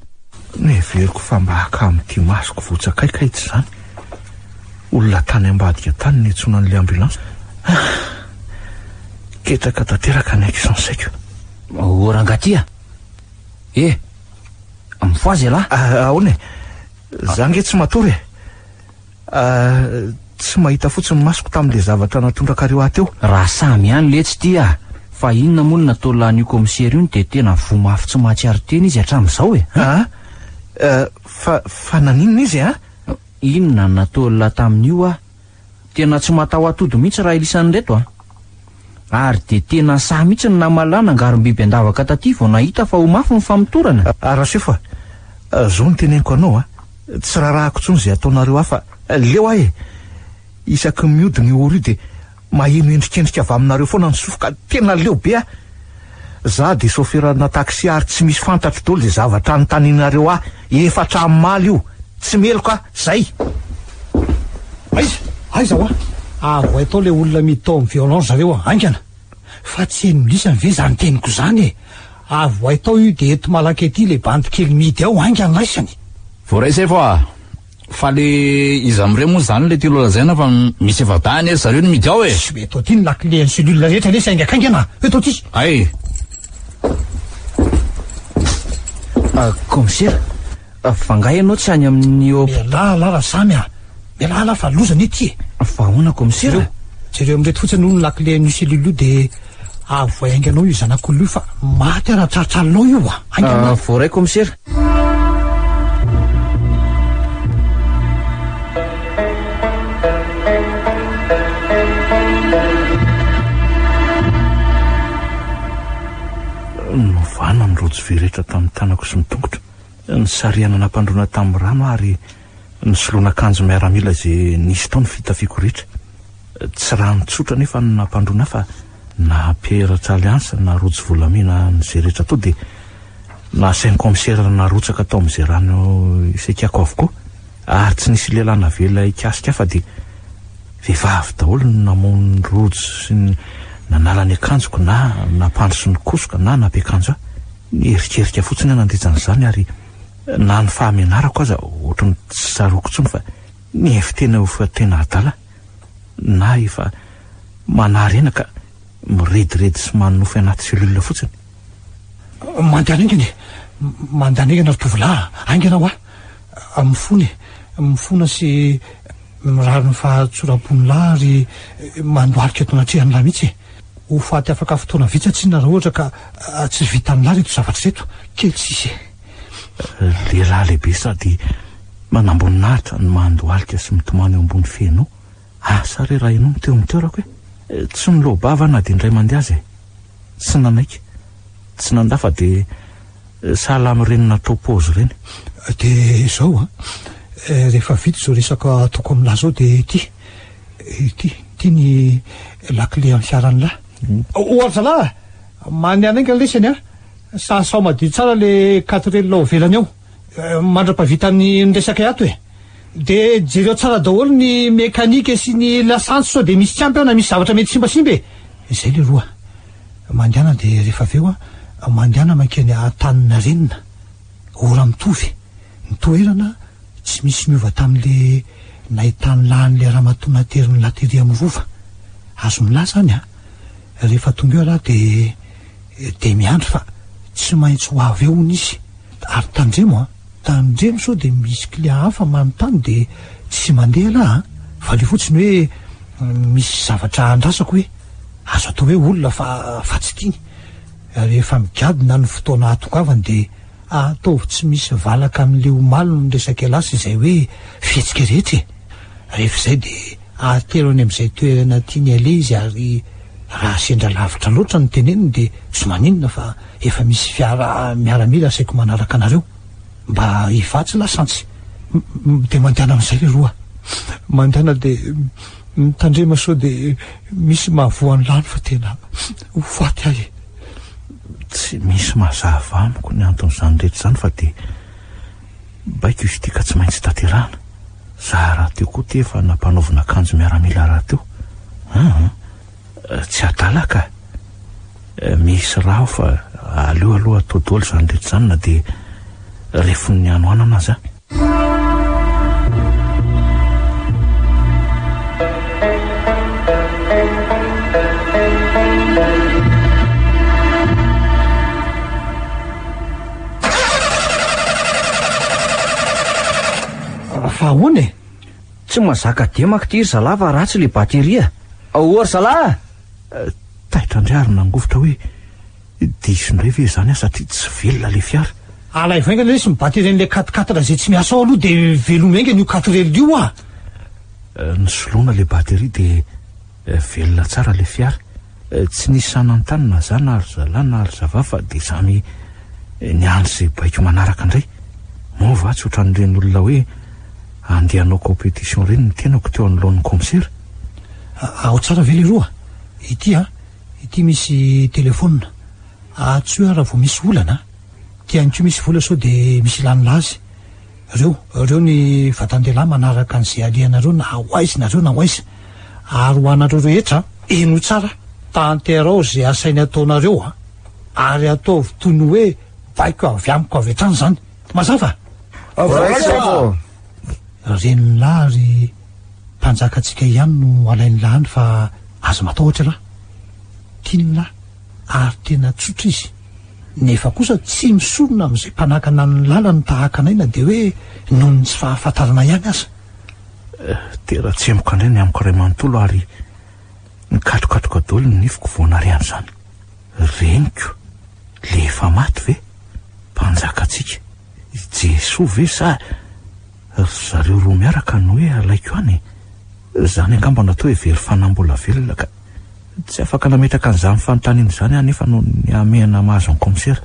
Noheveriko fa mba haka amin'ity masoko votsakay kay tsy izany. Olona tany ambadika tany niantsoana an'ilay ambulance. Ketraka tanteraka ny aiko sy ny saiko. O rangahy ty a! Eh! Mifohaza ialahy! Ah, ahoana e? Za nge tsy matory e! Ah, tsy mahita fotsiny ny masoko tamin'ilay zavatra natondrakareo ahy teo. Raha samy ihany letsy ty a! Fa inona moa no natao lany io kaomisera io no dia tena voa mafy tsy mahatsiaro tena izy hatramin'izao e? Ah, fa, fa naninona izy a? Inona no nataon'lah tamin'io ah? Tena tsy mataho-atody mihitsy raha ilisan'ireto a! Ary dia tena sahy mihitsy ny namalahy nangarom-biby an-davaka taty vao nahita fa ho mafy ny famotorana. Ah Rasefo a! Zao no teneniko anao a! Tsy rarahako intsony izay ataonareo ahy fa leo aho e! Isaky ny mihodina io ora io dia Maheno endrikendrika avy aminareo foana ny sofiko ka tena leo be aho. Za dia chauffeur-na taxi ary tsy misy fantatro daholo izay zavatra anontanianareo ahy efa hatramin'ny io. Tsy meloka aho. Zay. Aiza? Aiza hoa? Avoay tao le olona midy tao amin'ny violon ry zareo a! Haingana! Fa tsy heno lisany ve zany teniko zany e! Avoay tao io de eto malaky ety le bandy kely mihidy ao haingana laisany! Voaray sefo a! Fa le iza amin'ireo moa zany le tianao lazaina fa misy efa-dahy anie ry zareo no mihidy ao e! Tsy eto aty ny lakile an'ny cellule rehetra lesy haingakaingana a! Eto aty! Hay! Kaomisera, fa angaha ianao tsy any amin'ny hop. Mialà lah Rasamy a! Mialà lah fa loza anie ity e! Fa ahoana kaomisera? Jereo, jereo amin'ireto fotsiny aloha ny lakile an'io cellule io dia avoay haingana ao io zanak'olona io fa maty aho raha tratranao io a! Haingana! Voaray kaomisera. Novana ny rojo vy rehetra tamin'ny tanako sy ny tongotro. Nisarihana nampandroana tamin'ny rano aho ary nisoloana akanjo miaramila izay nisy tao ny fitafiako rehetra. Tsy rano tsotra anefa no nampandroana ahy fa na peratra alliance na rojo volamena an'izay rehetra tao dia nasain'ny kaomisera narotsaka tao amin'izay rano isakiako avokoa ary tsy nisy lehilahy navela hikasika ahy fa dia vehivavy daholo no namono ny rojo sy ny nanala ny akanjoko na nampandroso ny kosoka na nampiakanjo ahy. Niherikerika fotsiny aho nandritra an'izany ary na ny fahamenarako aza ohatran'ny tsy tsaroako intsony fa. Nihevi-tena ho fa tena adala na efa manary aina ka mirediredy sy manonofy anaty cellule fotsiny. Mandehana haingana e! Mandehana haingana ry tovolahy a! Haingana hoa! Mifona e! Mifona sy mirary ny fahatsoram-pon'lah ary mandohalika eto anatrehan'lah mihitsy e! Ho faty afaka fotoana vitsy aho tsinona raha ohatra ka tsy vitan'lah ireto zavatra ireto. Kely sisa e! Lehilahy lehibe sady manamboninahitra no mandohalika sy mitomany eo ambony fenao. Asa re raha ianao no teo amin'ny toerako e! Tsy niloa-bava aho na dia indray mandeha aza e! Tsy nanaiky, tsy nandà fa dia sahala amin'ireny natao paozy ireny. Dia izao an, rehefa vita izao resaka ataoko amin'lah izao dia ity, ity, ity ny lakile an'ny fiaran'lah. Ho avy zalahy a! Manehana haingana lesy an! Sasao madio tsara le quatrelle ao ivelany ao mandrapahavita ny resakay ato e! De jereo tsara daholo ny mécanique sy ny lasantsy sao de misy tsy ampy ao na misy zavatra mety simbasimba e! Zay leroa mandehana de rehefa avy eo a mandehana mankeny Antaninarenina, ora mitovy, ny toerana tsy misy miova tamin'le nahitan'lah an'le ramatoa naterin'lah tery amin'ny rova, azon'lah zany a! Rehefa tonga eo ialahy dia dia miandry fa tsy maintsy ho avy eo hono izy. Ary tandremo an! Tandremo sao dia misy client hafa manontany dia tsy mandeha ialahy an! Valio fotsiny hoe misy zavatra andrasako hoe azo atao hoe olona fa fa tsy tiany. Rehefa migadona ny fotoana hahatongavany dia ataovy tsy misy valaka amin'ilay omaly ny resak'ialahy sy izay hoe fihetsika rehetra e! Rehefa izay dia Atero any amin'izay toerana tiany aleha izy ary raha sendra lavitra loatra no teneniny dia tsy maninona fa efa misy fiara miaramila asaiko manaraka anareo mba hivatsy lasantsy. Dia mandehana amin'izay leroa. Mandehana dia mitandrema sao dia misy mahavoa an'i Lalo fa tena ho faty aho e. Tsy misy mazava amiko ny anton'izany rehetra izany fa dia baiko izy ity ka tsy maintsy tanterahana. Za rahateo koa ty efa nampanaovina akanjo miaramila rahateo. Aa tsy adala ka. Misy raha ao fa aleo aloha atao daholo izany rehetra izany na dia refon'ny hanoanana aza. Fa ahoana e? Tsy mahazaka demaka ity ry zalahy fa ratsy ilay batterie a! Ahoa ry zalahy a! Taitra indray ary nangovitra hoe diso indray ve izany aho satria tsy velona ilay fiara. Alaivo haingana lesy ny batterie-n'ilay quatre quatre izay tsy miasa ao aloha dia velomy haingana io quatre L io a! Nisoloana ilay batterie dia Velona tsara ilay fiara. Tsy nisy sahy nanontany na za na ry zalahy na ry zavavy fa dia samy niandry izay baiko manaraka indray. Moa va tsy ohatran'ireny olona hoe andeha hanao competition ireny ny tenako teo anoloan'ny kaomisera? Ao tsara ve leroa? Ity an, ity misy telefaonina. Antsoy aho raha vao misy olana an. Ity ihany koa misy vola sao dia misy ilàn'lah azy. Reo, reo ny vatan-dehilahy manaraka an'izay alehanareo na ho aiza nareo na ho aiza. Ary ho anareo rehetra, henoy tsara, tanterao izay asainy ataonareo an! Ary ataovy toy ny hoe baiko avy amiko avy hatrany izany. Mazava? Voaraisako! Renin'lah ary mpanjakantsika ihany no alain'lah any fa aza matahotra ialahy. Tian'lah ary tena tsotra izy. Nefa kosa tsy misorona amin'izay mpanakana ny lalany tahaka anay na dia hoe noho ny tsy fahafantarana ihany aza. Tera-tsemboka indray ny amiko iray manontolo ary nikatrokatroka daholo ny nifiko vao nare an'izany. Reniko, le efa maty ve? Mpanjakantsika, i Jesoa ve sa ry zareo roa miaraka no hoe alaiko any e? Izany angamba no atao hoe very fanahy mbola velona ka. Tsy afaka nametraka an'izany fanontaniana izany aho anefa noho ny hamehana mahazo ny kaomisera.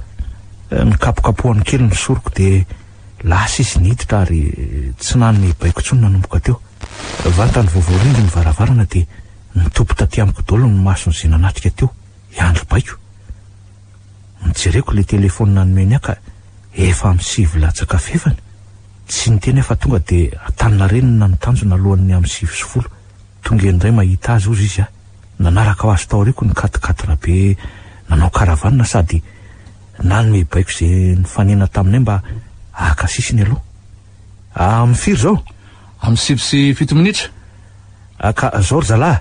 Nikapokapohany kely ny soroko dia lasa izy niditra ary tsy nanome baiko intsony nanomboka teo. Vantany vao voarindry ny varavarana dia nitopy taty amiko daholo ny mason'izay nanatrika teo hiandry baiko. Nojereko ilay telefaonina nomeny ahy ka efa amin'ny sivy latsaka fahefany. Tsy niteny aho fa tonga dia Antaninarenina no tanjona alohan'ny amin'ny 9:10. Tonga eny indray mahita azy hozy izy a! Nanaraka ho azy taoriako ny quat-quatre be nanao caravane sady nanome baiko izay nifanena taminay mba haka sisiny aloha. Amin'ny firy izao? Amin'ny 9:07 minitra. Ka zao ry zalahy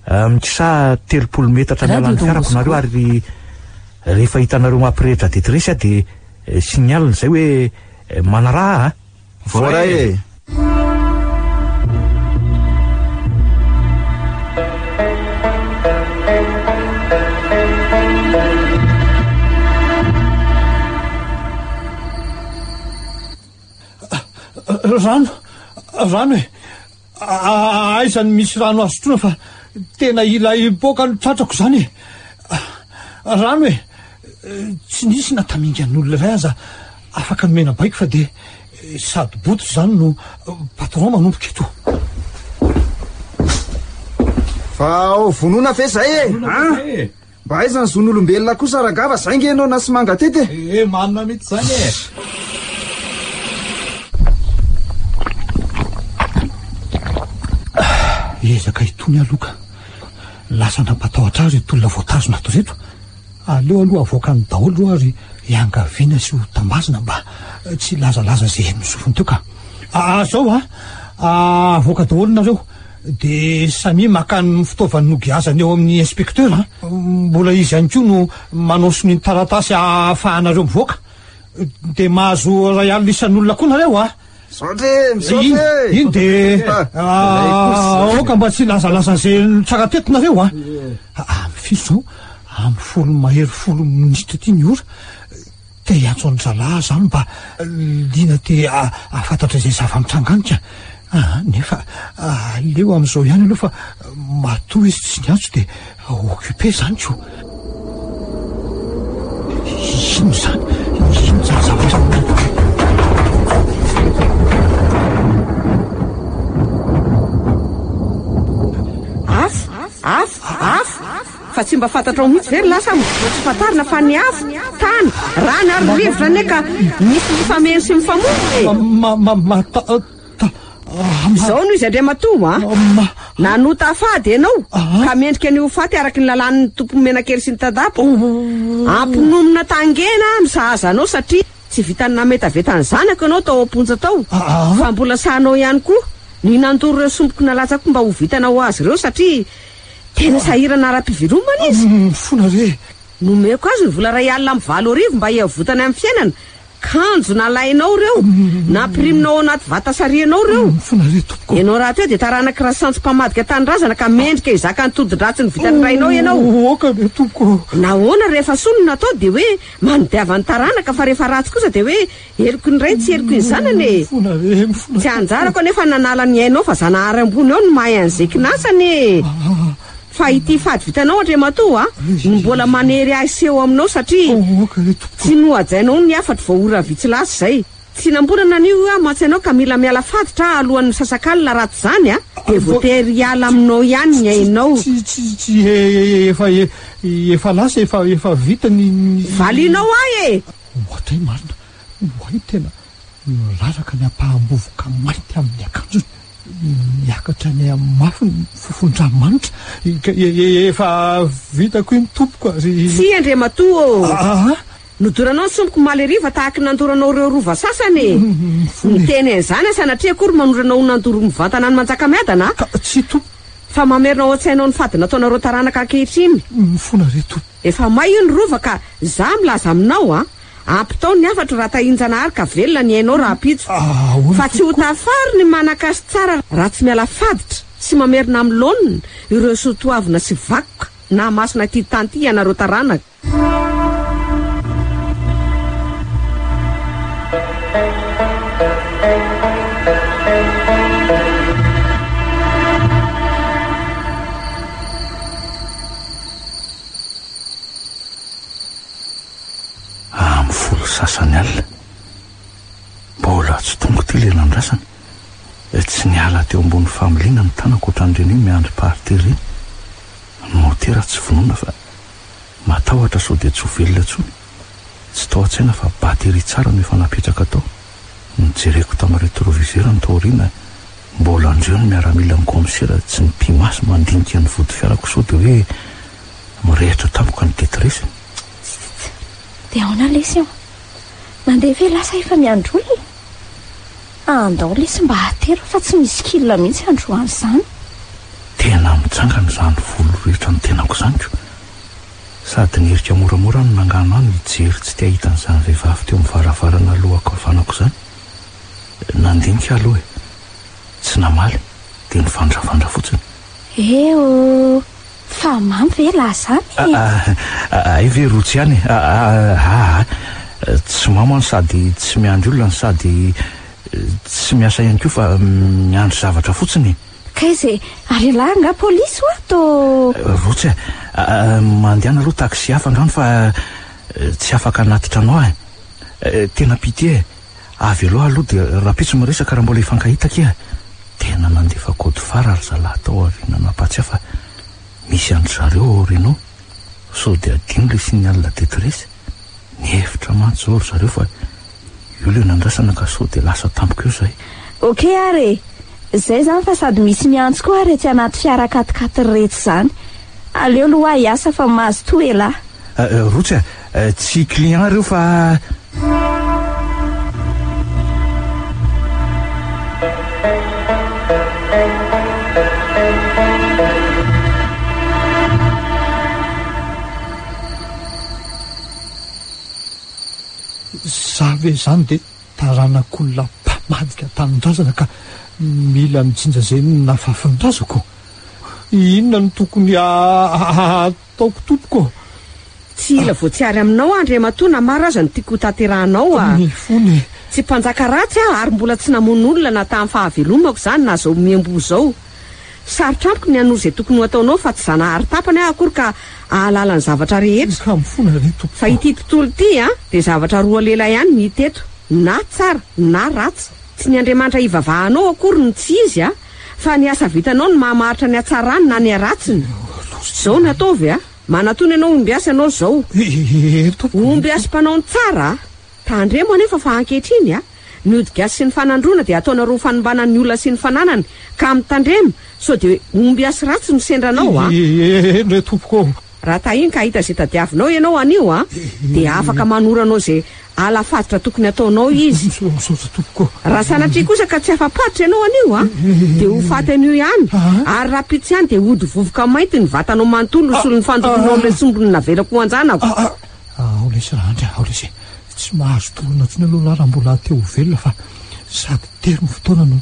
a, mikisa 30 metatra miala ny fiarako nareo ary rehefa hitanareo mampirehitra détresse aho dia signal izay hoe manaraha a. Voaray e! Rano, rano e! Aiza no misy rano azo sotroina fa tena ilay hipoka ny tratrako izany e! Rano e! Tsy nisy na tamingan'olona iray aza afaka nomena baiko fa dia sady boto izany no patron manomboka eto. Fa ao vonona ve zay e? An? Mba aiza ny zon'olombelona kosa rangaha fa zay nge ianao na sy manga teto e! Eh, marina mihitsy izany e! Ezaka itony aloha ka. Lasa nampatahotra ahy ireto olona voatazona ato ireto. Aleo aloha avoakany daholo ireo ary iangaviana sy ho tambazina mba tsy hilazalaza izay henon'ny sofiny teo ka. Ah, zao a! Avoaka daholo nareo. Dia samia maka ny fitaovany nogiazany eo amin'ny inspecteur a! Mbola izy ihany koa no manao sonia ny taratasy ahafahanareo mivoaka. Dia mahazo iray alina isan'olona koa nareo a! Misaotra e! Misaotra e! Iny dia aoka mba tsy hilazalaza an'izay nitranga teto nareo a! Amin'ny firy izao? Amin'ny folo mahery folo minitra ity ny ora. Te hiantso an-dRalahy aho izany mba liana te hahafantatra izay zava-mitranga any ka. Aa, nefa aleo amin'izao ihany aloha fa matoa izy tsy niantso dia occupé izany ko. Inona izany? Inona izany zavatra Afo! Afo! Afo! Fa tsy mba fantatrao mihitsy ve ry lasa no tsy fantarina fa ny afo, tany, rano ary rivotra anie ka misy mifameno sy mifamono e! Izao no izy Andriamatoa a! Nanota fady ianao ka mendrika ny ho faty araka ny lalàn'ny tompomenakely sy ny tandapa. Ampinomina tangena no sahaza anao satria tsy vitan'ny nametaveta ny zanako ianao tao am-ponja tao fa mbola sahanao ihany koa ny nandoro ireo sompiko nalatsako mba ho vitana ho azy ireo satria Tena sahirana ara-pivelomana izy. Mifona re. Nomeko azy ny vola 8008 mba hiavotany amin'ny fiainana, kanjo nalainao ireo, nampiriminao ao anaty vata sarihanao ireo. Mifona re tompoko. Ianao rahateo dia taranak'i Rasantsy mpamadika tanindrazana ka mendrika hizaka ny todi-dratsin'ny vitan'ny rainao ianao. Aoka re tompoko. Nahoana rehefa soa no natao dia hoe manodiava ny taranaka fa rehefa ratsy kosa dia hoe Heloky ny ray tsy heloky ny zanany e! Tsy anjarako anefa ny nanala ny ainao fa Zanahary ambony ao no mahay an'izay kinasany e! Fa ity fady vitanao Andriamatoa a! no mbola manery ahy seho aminao satria tsy nohajainao ny hafatro vao ora vitsy lasa izay. Tsy namborana an'io aho mantsy anao ka mila miala faditra aho alohan'ny misasak'alina raha tsy izany a! dia voatery hiala aminao ihany ny ainao. Tsy tsy tsy efa efa lasa efa efa vita ny. Valianao ahy e! Ohatray marina, oay tena miraraka ny ampaham-bovoka mainty amin'ny akanjony, miakatra any amin'ny mafy ny fofon-dranomanitra, efa vitako iny tompoko ary. Tsia Andriamatoa ô! Aa! Nodoranao ny sompiko omaly hariva tahaky ny nandoranao ireo rova sasany e! Miteny an'izany aho sanatria akory manorana ho nandoro mivantana an'i Manjakamiadana a! Ka tsia tompoko. Fa mamerina ao an-tsainao ny fady nataonareo taranaka ankehitriny. Mifona re tompoko. Efa may io ny rova ka za milaza aminao a! Ampitao ny hafatro raha tahin-janahary ka velona ny ainao rahampitso. Fa tsy ho tafary ny manan-kasy tsara raha tsy miala faditra sy mamerina amin'ny laoniny ireo soa toavina sy vakoka nahamasina ity tany ity ianareo taranaka. Amin'ny folo sasany alina. Mbola tsy tonga ity ilay nandrasana. Tsy niala teo ambony familiana ny tanako ohatran'ireny hoe miandry party ireny. Ny motera tsy vonona fa matahotra sao dia tsy ho velona intsony. Tsy tao an-tsaina fa batterie tsara no efa napetraka tao. Nojereko tamin'ny retroviseur ny tao aoriana, mbola andreo ny miaramilan'ny kaomisera tsy mipi-maso mandinika ny vodifiarako sao dia hoe mirehitra tampoka ny détresse-ny. Tsitsits, dia ahoana lesy an? Mandeha ve lasa efa miandry olona? Andao lesy mba atero fa tsy misy kil mihitsy androany izany. Tena mitsangana izany volo rehetra ny tenako izany ko. Sady nierika moramora no nangano ahy no hijery tsy te hahita an'izany vehivavy teo amin'ny varavarana lohako havanako izany. Nandinika aho aloha e. Tsy namaly, dia nivandravandra fotsiny. Eh oh! Fa mamy ve lahy izany e? Hay ve rotsy ihany e! Aa! Tsy mamo aho sady tsy miandry olona no sady tsy miasa ihany koa fa miandry zavatra fotsiny e! Kaiza e! Ary ialahy angaha polisy hoa tô? Rotsy a! Mandehana aloha taxi hafa angamba fa tsy afaka hanatitra anao aho e! Tena pitié e! Avy aloha aloha dia rahampitso miresaka raha mbola hifankahita akia. Tena nandefa code phare ry zalahy tao aoriana nampatsiahy fa misy an-dry zareo ao aoriana ao. Sao dia adino ilay signal de détresse. Nihevitra mantsy izao ry zareo fa io ilay nandrasana ka sao dia lasa tampoka eo izahay. Ok ary e! Zay zany fa sady misy miantso koa ary etsy anaty fiara quat-quatre retsy zany. Aleo loha hiasa fa mazotoa elah. Rotsy a! Tsy client ireo fa. Za ve zany de taranak'olona mpamadika tanindrazana ka mila mijinja zay nafafin'ny razako? Inona no tokony ataoko tompoko ô? Tsy hila voatsiary aminao aho Andriamatoa na maro aza ny tiako ho tanterahanao a! Ny fony e! Tsy mpanjaka ratsy aho ary mbola tsy namono olona na tamin'ny fahavelomako izany na izao miamboho izao. Sarotra amiko ny hanoro izay tokony ho ataonao fa tsy zanahary tapany aho akory ka hahalala ny zavatra rehetra. Ka mifona re tompoko. Fa ity tontolo ity a, dia zavatra roa lela ihany no hita eto, na tsara na ratsy. Tsy ny Andriamanitra ivavahanao akory no tsy izy a, fa ny asa vitanao no mahamaritra ny hatsarany na ny haratsiny. Izao no ataovy a, manatona ianao ombiasy ianao izao. Ombiasy mpanao ny tsara a! Tandremo anefa fa ankehitriny a, ny ody gasy sy ny fanandroana dia ataonareo ho fanimbana ny olona sy ny fananany, ka mitandrema sao dia ombiasy ratsy no sendra anao a! Eny re tompoko ô! Raha tahiny ka hahita izay tadiavinao ianao anio a, dia afaka manoro anao izay ala faditra tokony hataonao izy. Misaotra tompoko ô! Raha sanatria kosa ka tsy afa-paditra ianao anio a, dia ho faty anio ihany, ary rahampitso ihany dia hody vovoka mainty ny vatanao manontolo ho solon'ny fandoroanao ilay sombiny navelako ho an-janako. Ao lesy Randry a, ao lesy e. Tsy mahazo tolona intsony aloha lahy raha mbola te ho velona fa sady tery ny fotoana no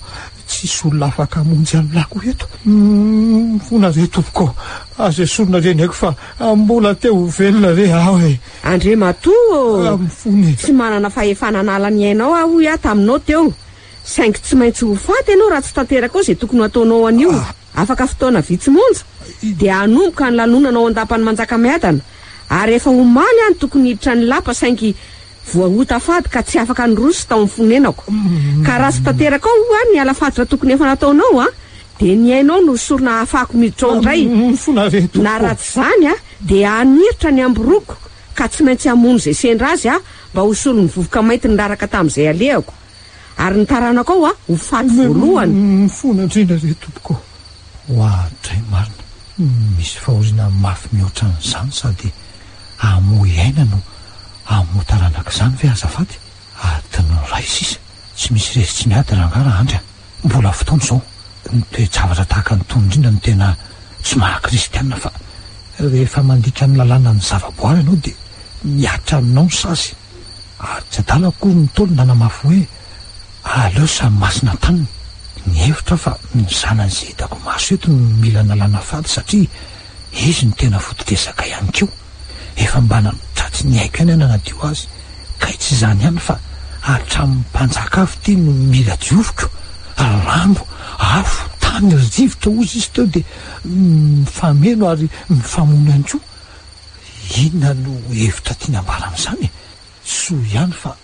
tsisy olona afaka hamonjy an'lah koa eto. Mifona re tompoko ô, aza esorina re ny aiko fa mbola te ho velona re aho e. Andriamatoa ô! Mifona e. Tsy manana fahefana hanala ny ainao aho hoy aho taminao teo, saingy tsy maintsy ho faty ianao raha tsy tanterakao izay tokony ho ataonao anio. Afaka fotoana vitsy monja dia hanomboka ny lanonana ao an-dapan'i Manjakamiadana ary efa omaly aho no tokony hiditra ny lapa saingy voaota fady ka tsy afaka niroso tao amin'ny fonenako. Ka raha tsy tanterakao ho'a ny ala faditra tokony efa nataonao an, dia ny ainao no sorona hahafahako miditra ao indray. Na raha tsy izany an, dia haniritra ny amboroko ka tsy maintsy hamono izay sendra azy aho mba ho solon'ny vovoka mainty niraraka tamin'izay alehako. Ary ny taranakao a, ho faty voalohany. Mifona indrindra re tompoko ô. Oadray marina, misy fahoriana mafy mihoatra an'izany sady hamoy aina no hamoa taranaka izany ve azafady? Adiny iray sisa, tsy misy resy tsy miady rangahy Rahandry a! Mbola fotoana izao, ny toe-javatra tahaka an'itony indrindra no tena tsy maha kristianina fa rehefa mandika ny lalànan'ny zava-boary ianao dia mihatra aminao ny sazy. Ary tsy adala akory ny Ntaolo nanamafy hoe aleo samy masina an-taniny. Nihevitra aho fa ny zanany izay hitako maso eto no mila nalana fady satria izy no tena foto-dresaka ihany koa. Efa mba tratry ny aiko ihany aho nanadio azy. Kay tsy izany ihany fa hatramin'ny mpanjaka avy ity no mila dioviko. Rano, afo, tany, rivotra hozy izy teo dia mifameno ary mifamono ihany koa. Inona no hevitra tiany ambara amin'izany e? Soa ihany fa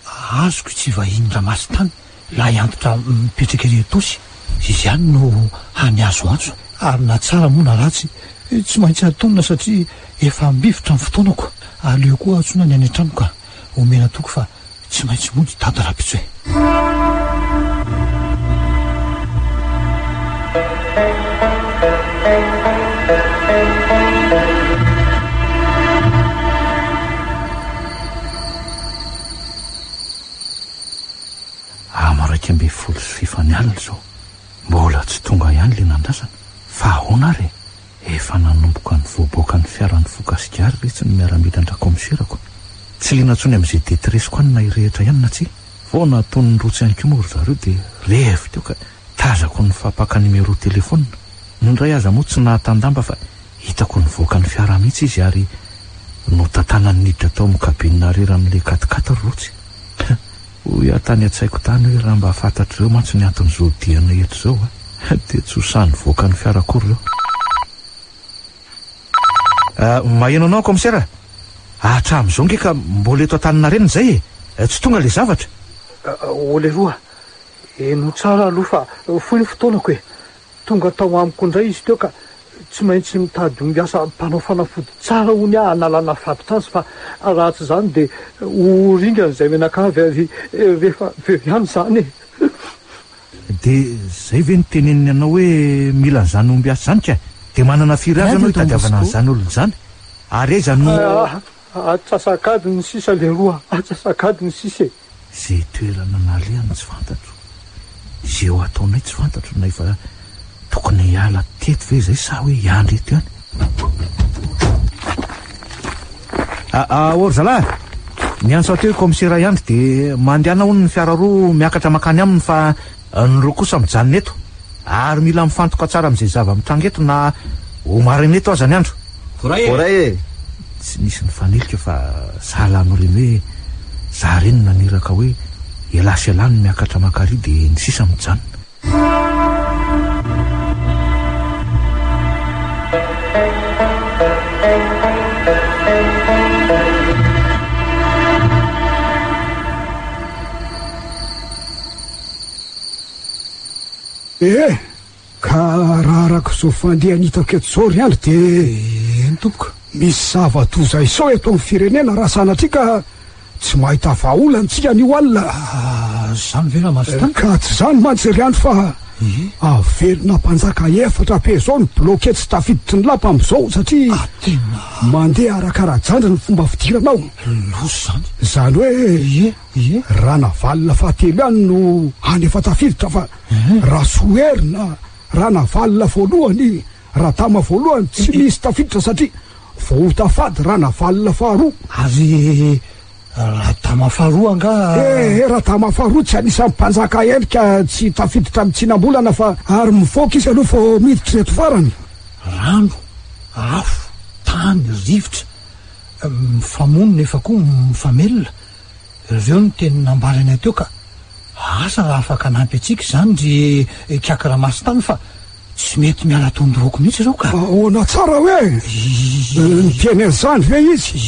azoko itsy vahiny Ramasitany, lahy antitra mipetraka ery Itaosy. Izy ihany no hany azo antso. Ary na tsara moa na ratsy, tsy maintsy hatonina satria efa ambivitra ny fotoanako. Aleo koa antsoina ny any an-trano ka omena toky fa Tsy maintsy mody i Dada rahampitso e. Am 111. Efa nanomboka nivoaboaka ny fiara nifoka sigara retsy ny miaramila an-dRakomiserako. Tsy liana intsony amin'izay détresse-ko any na hirehitra ihany na tsia. Vao nahatonin'ny rotsy ihany koa moa ry zareo dia revy teo ka tazako nifampaka numéro téléphone. Ny iray aza moa tsy nahatan-damba fa hitako nivoaka ny fiara mihitsy izy ary notantanany niditra tao amin'ny cabine arrière amin'ilay quat-quatre ry rotsy. Hoy aho tany an-tsaiko tany hoe raha mba fantatr'ireo mantsy ny anton'izao dianay eto izao a, dia tsy ho sahy nivoaka ny fiara akory ireo. Maheno anao aho kaomisera a! Hatramin'izao nge ka mbola eto Antaninarenina izay e! Tsy tonga ilay zavatra. O leroa, henoy tsara aloha fa fohy ny fotoanako e! Tonga tao amiko indray izy teo ka tsy maintsy mitady ombiasa mpanao fanafody tsara hono aho hanalana fatotra azy fa raha tsy izany dia ho ringana izay mianakavy ary rehefa avy eo ihany izany e! Dia izay ve no teneniny anao hoe mila an'izany ombiasa izany ka? Dia manana firy azy ianao hitadiavana an'izany olona izany? Ary aiza no. Atsasak'adiny sisa leroa, atsasak'adiny sisa e! Izay toerana nalehany tsy fantatro, izay ho ataonay tsy fantatro na efa tokony hiala teto ve izay sa hoe hiandry eto ihany. Aa ry zalahy, niantso ahy teo i kaomisera Iandry dia mandehana hono ny fiara roa miakatra mankany aminy fa ny roa kosa mijanona eto ary mila mifantoka tsara amin'izay zava-mitranga eto na ho maraina eto aza ny andro. Voaray e! Tsy nisy nifanilika fa sahala amin'ireny hoe za ireny no naniraka hoe elah sy elah no miakatra maka ary dia ny sisa mijanona. Eh! Ka raha araka izao fandehany hitako eto izao ry Andry dia. Eny tompoko. Misy zava-doza izao eto amin'ny firenena raha sanatria ka tsy mahita vahaolana isika anio alina. Ah, izany ve Ramasitany? Ka tsy izany mantsy ry Andry fa averina mpanjaka efatra be izao ny bloqué tsy tafiditry ny lapa amin'izao satria ah, tena. mandeha arakara-jandry ny fomba fidirana ao. Loza izany. Izany hoe. Ie, ie. Ranavalona fahatelo ihany no hany efa tafiditra fa. Rasoherina, Ranavalona voalohany, Radama voalohany tsy misy tafiditra satria vao hotafady Ranavalona faharoa. Ary Radama faharoa angaha? Eh, Radama faharoa tsy anisan'ny mpanjaka endrika tsy tafiditra amin'ny tsinam-bolana fa ary mivoaka izy aloha vao miditra ireto farany. Rano, afo, tany, rivotra, mifamono nefa koa mifamelona. Ireo no teny nambarany ahy teo ka asa raha afaka hanampy antsika izany ry Ikaky Ramasitany fa tsy mety miala ato an-dohako mihitsy ireo ka. Ahoana tsara hoe? Niteny an'izany ve izy?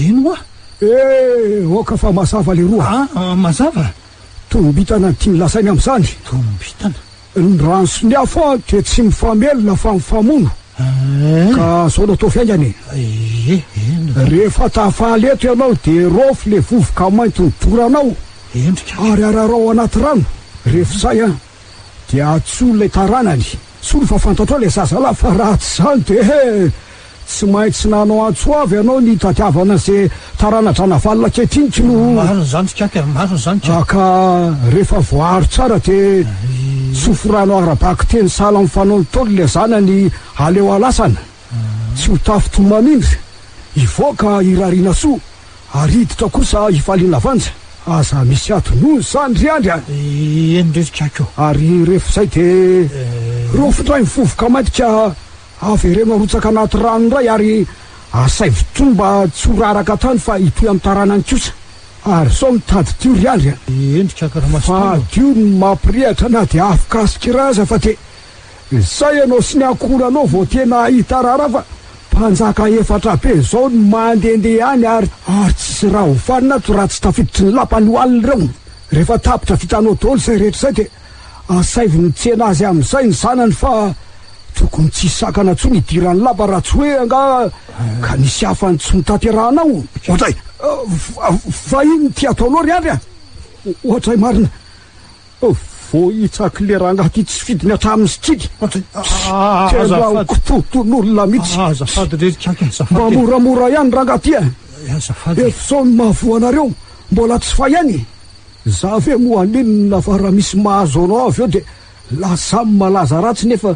Eny hoa. Eh, aoka fa mazava leroa. Ah, mazava? Tombitana ny tiany lazainy amin'izany. Tombitana? Ny rano sy ny afo dia tsy mifamelona fa mifamono. Ka zao no ataovy haingana e. Ie, eny. Rehefa tafaly eto ianao dia raofy le vovoka mainty nodoranao. Endrika. Ary ararao anaty rano. Rehefa izay an, dia antsoy ilay taranany. Solo fa fantatrao ilay zazalahy fa raha tsy izany dia he! Tsy maintsy nanao antso avo ianao ny hitadiavana ze tarana-dranavalona ankehitriny ko no. Marina izany ry Kaky a, marina izany ka. Ka rehefa voaaro tsara dia tsofy rano ara-bakiteny sahala amin'ny fanaon'ny Ntaolo ilay zanany aleo alasana. Tsy ho tafintohy-mamindra. Hivoaka hirariana soa ary hiditra kosa hifaliana vanja. Aza misy adinoina izany ry Andry a! Eny re ry Kaky ô. Ary rehefa izay dia raofy indray ny vovoka mainty ka Avereno arotsaka anaty rano indray ary asaivo tony mba tsy ho raraka tany fa hitohy amin'ny taranany kosa. Ary zao mitady dio ry Andry a! Endrika ka Ramasitany ô! Fadio ny mampirehatra na dia afo kasikira aza fa dia zay ianao sy ny ankohonanao vao tena hahita raharaha fa mpanjaka efatra be zao no mandehandeha any ary ary tsisy raha ho vanona ato raha tsy tafiditry ny lapa anio alina ireo. Rehefa tapitra vitanao daholo izay rehetra izay dia Asaivo mitsena azy amin'izay ny zanany fa tokony tsy hisy sakana intsony hidiran'ny lapa raha tsy hoe angaha ka nisy hafa ny tsy notanterahanao. Ohatray, fa inona ity ataonao ry Andry a? Ohatray marina, voahitsak'ilay rangahy ity tsy fidiny hatramin'ny sikidy. Tena ho kitoton'olona mihitsy. Azafady re ry Kaky, azafady. Mba moramora ihany rangahy ity a. Azafady. Efa izao no mahavoa anareo, mbola tsy fahiny. Za ve moa haninona fa raha misy mahazo anao avy eo dia lasa malaza ratsy nefa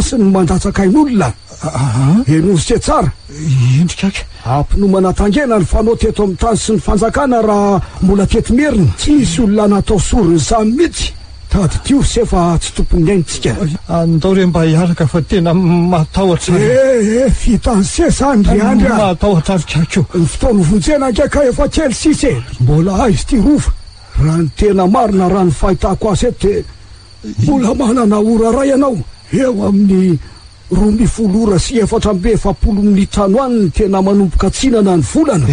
malagasy ny mandatsaka ain'olona. Henoy se tsara. Eny ry Kaky. Ampinomana tangena ny fanao teto amin'ny tany sy ny fanjakana raha mbola teto Merina. Tsy nisy olona natao sorona izany mihitsy. Tadidio se fa tsy tompon'ny aintsika. Andao re mba hiaraka fa tena matahotra aho. Eh eh, vitan'i se izany ry Andry a. Matahotra ry Kaky o. Ny fotoana hovonjena ange ka efa kely sisa e. Mbola aiza ity rova? Raha ny tena marina, raha ny fahitako azy eto dia mbola manana ora iray ianao. Eo amin'ny 12 ora sy 44 minitra any ho any no tena manomboka atsinana ny volana.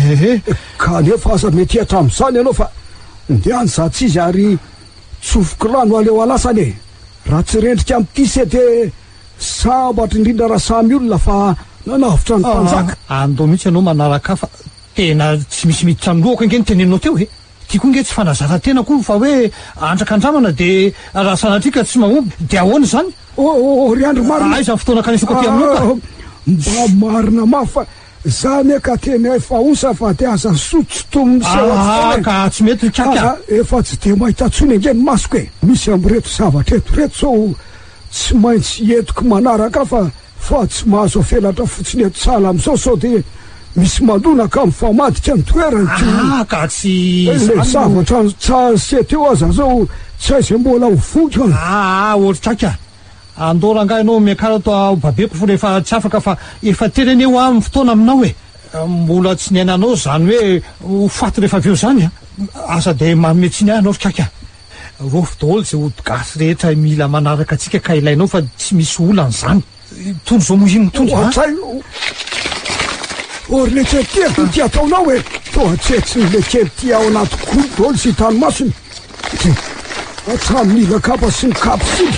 Kanefa aza mety hatramin'izany ianao fa ndeha any izaho tsy izy ary tsofiko rano aleo alasana e! Raha tsy rendrika amin'ity se dia sambatra indrindra raha samy olona fa nanavotra ny mpanjaka. Andao mihitsy ianao manaraka ahy fa tena tsy misy miditra amin'ny lohako ange ny teneninao teo e! Ity koa nge tsy fanazaran-tena akory fa hoe andrakandramana dia raha sanatria ka tsy mahomby dia ahoana izany? Oh oh ry Andry marina. Aiza ny fotoana ankanesako aty aminao ka? Mba marina mafy fa za anie ka tena efa osa fa dia aza soa tsy toy ny miseho ato foana e. Ah ka tsy mety ry Kaky a. Efa tsy dia mahita intsony ange ny masoko e. Misy amin'ireto zavatra eto ireto zao tsy maintsy entiko manaraka fa Fa tsy mahazo afelatra fotsiny eto sahala amin'izao sao dia misy mandona ka mifamadika ny toerany ko. Ah ka tsy Ilay izany no. zavatra notsahan'se teo aza zao tsy hay izay mbola ho vokany. Ah ah ory kaky a! Andao rangahy ianao miakara ato aho babeko fa rehefa tsy afaka fa efa tery anie hoa ny fotoana aminao e! Mbola tsy niainanao izany hoe ho faty rehefa avy eo izany a! Aza dia manome tsiny ahy ianao ry kaky a! Rofy daholo izay ody gasy rehetra mila manaraka antsika ka ilainao fa tsy misy olana izany. Tondro izao moa inona tondro a? Ohatray o ry lekely ty a! Ity ataonao e! Toa tsetsin'ny lekely ty ao anaty gony daholo izay tany masony. Ty hatramin'ny ilakaba sy ny kapisily.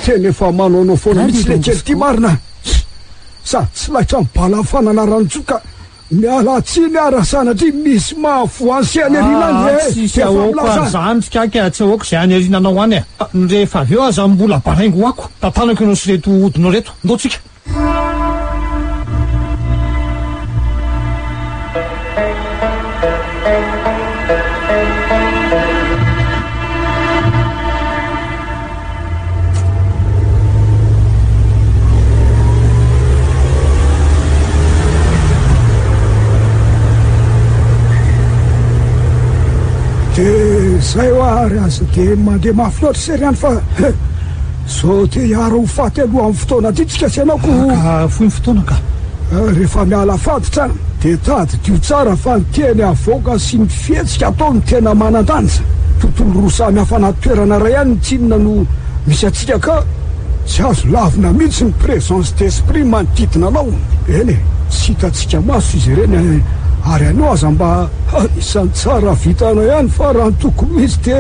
Tena efa manaonao foana mihitsy lekely ty marina. Sady tsy laitra ny bala fananaran-tsoka. Miala tsiny aho raha sanatria misy mahavoa an'i any aoriana any Ah, e! tsisy Efa ahoako milaza. an'izany ry kaky a, tsy ahoako izay any aoriananao any a! Ny rehefa avy eo aza mbola baraingo ho ako, tantanako ianao sy ireto odinao ireto, ndao tsika. Dia zay hoa ary aza dia mandeha mafy loatra sery any fa zao te hiara ho faty aloha amin'ny fotoana aty tsika sy ianao ko. Ka fohy ny fotoana ka. Rehefa miala faditra dia tadidio tsara fa ny teny avoaka sy ny fihetsika atao no tena manan-danja. Tontolo roa samy hafa anaty toerana iray ihany ny tsinona no misy antsika ka tsy azo lavina mihitsy ny présence d'esprit manodidina anao. Eny e, tsy hitantsika maso izy ireny ary anio aza mba anisan'ny tsara vitanao ihany fa raha ny tokony ho izy dia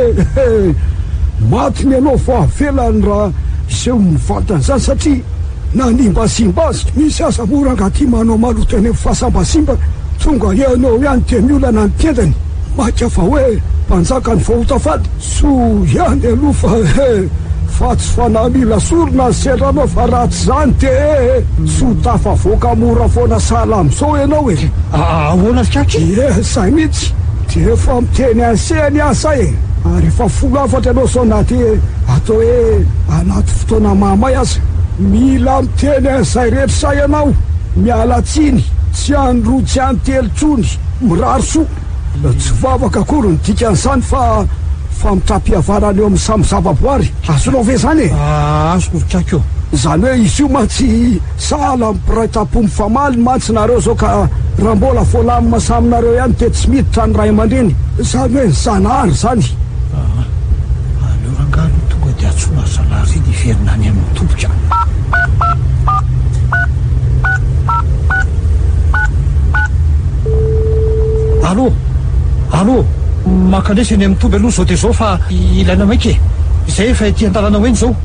maty ny anao vao avelany raha hiseho mivantana izany satria Nanimbazimba azy, misy aza moa rangaha ty manao maloto any amin'ny fasam-bazimba, tonga eo no eo ihany dia miolana ny tendany, maika fa hoe mpanjaka ny voaota faty, soa ihany aloha fa eh, fa tsy fanahy mila sorona ny sendranao fa raha tsy izany dia eh, tsy ho tafavoaka mora foana sahala amin'izao ianao e. Ahoana ry kaky? Ie, zay mihitsy, dia efa miteny an'se anie aho zay e, ary efa folo hafatra ianao sao na dia atao hoe anaty fotoana mahamay aza. Mila miteny an'izay rehetra izay ianao. Miala tsiny, tsy any roa tsy any telo intsony. Mirary soa. Tsy vavaka akory ny dikan'izany fa famitram-pihavanana eo amin'ny samy zavaboary. Azonao ve izany e? Azoko ry Kaky ô. Izany hoe izy io mantsy sahala amin'ny mpiray tampo mifamaly mantsy nareo izao ka raha mbola voalamina samy nareo ihany dia tsy miditra ny ray aman-dreny. Izany hoe ny Zanahary izany. Aleo rangahy aloha tonga dia antsoina ry zalahy ireto. hiverina any amin'ny toby ka. Allô! Allô! Mankanesa eny amin'ny toby aloha izao dia izao fa ilaina maika e! Izay efa ety an-dalana ho eny izao.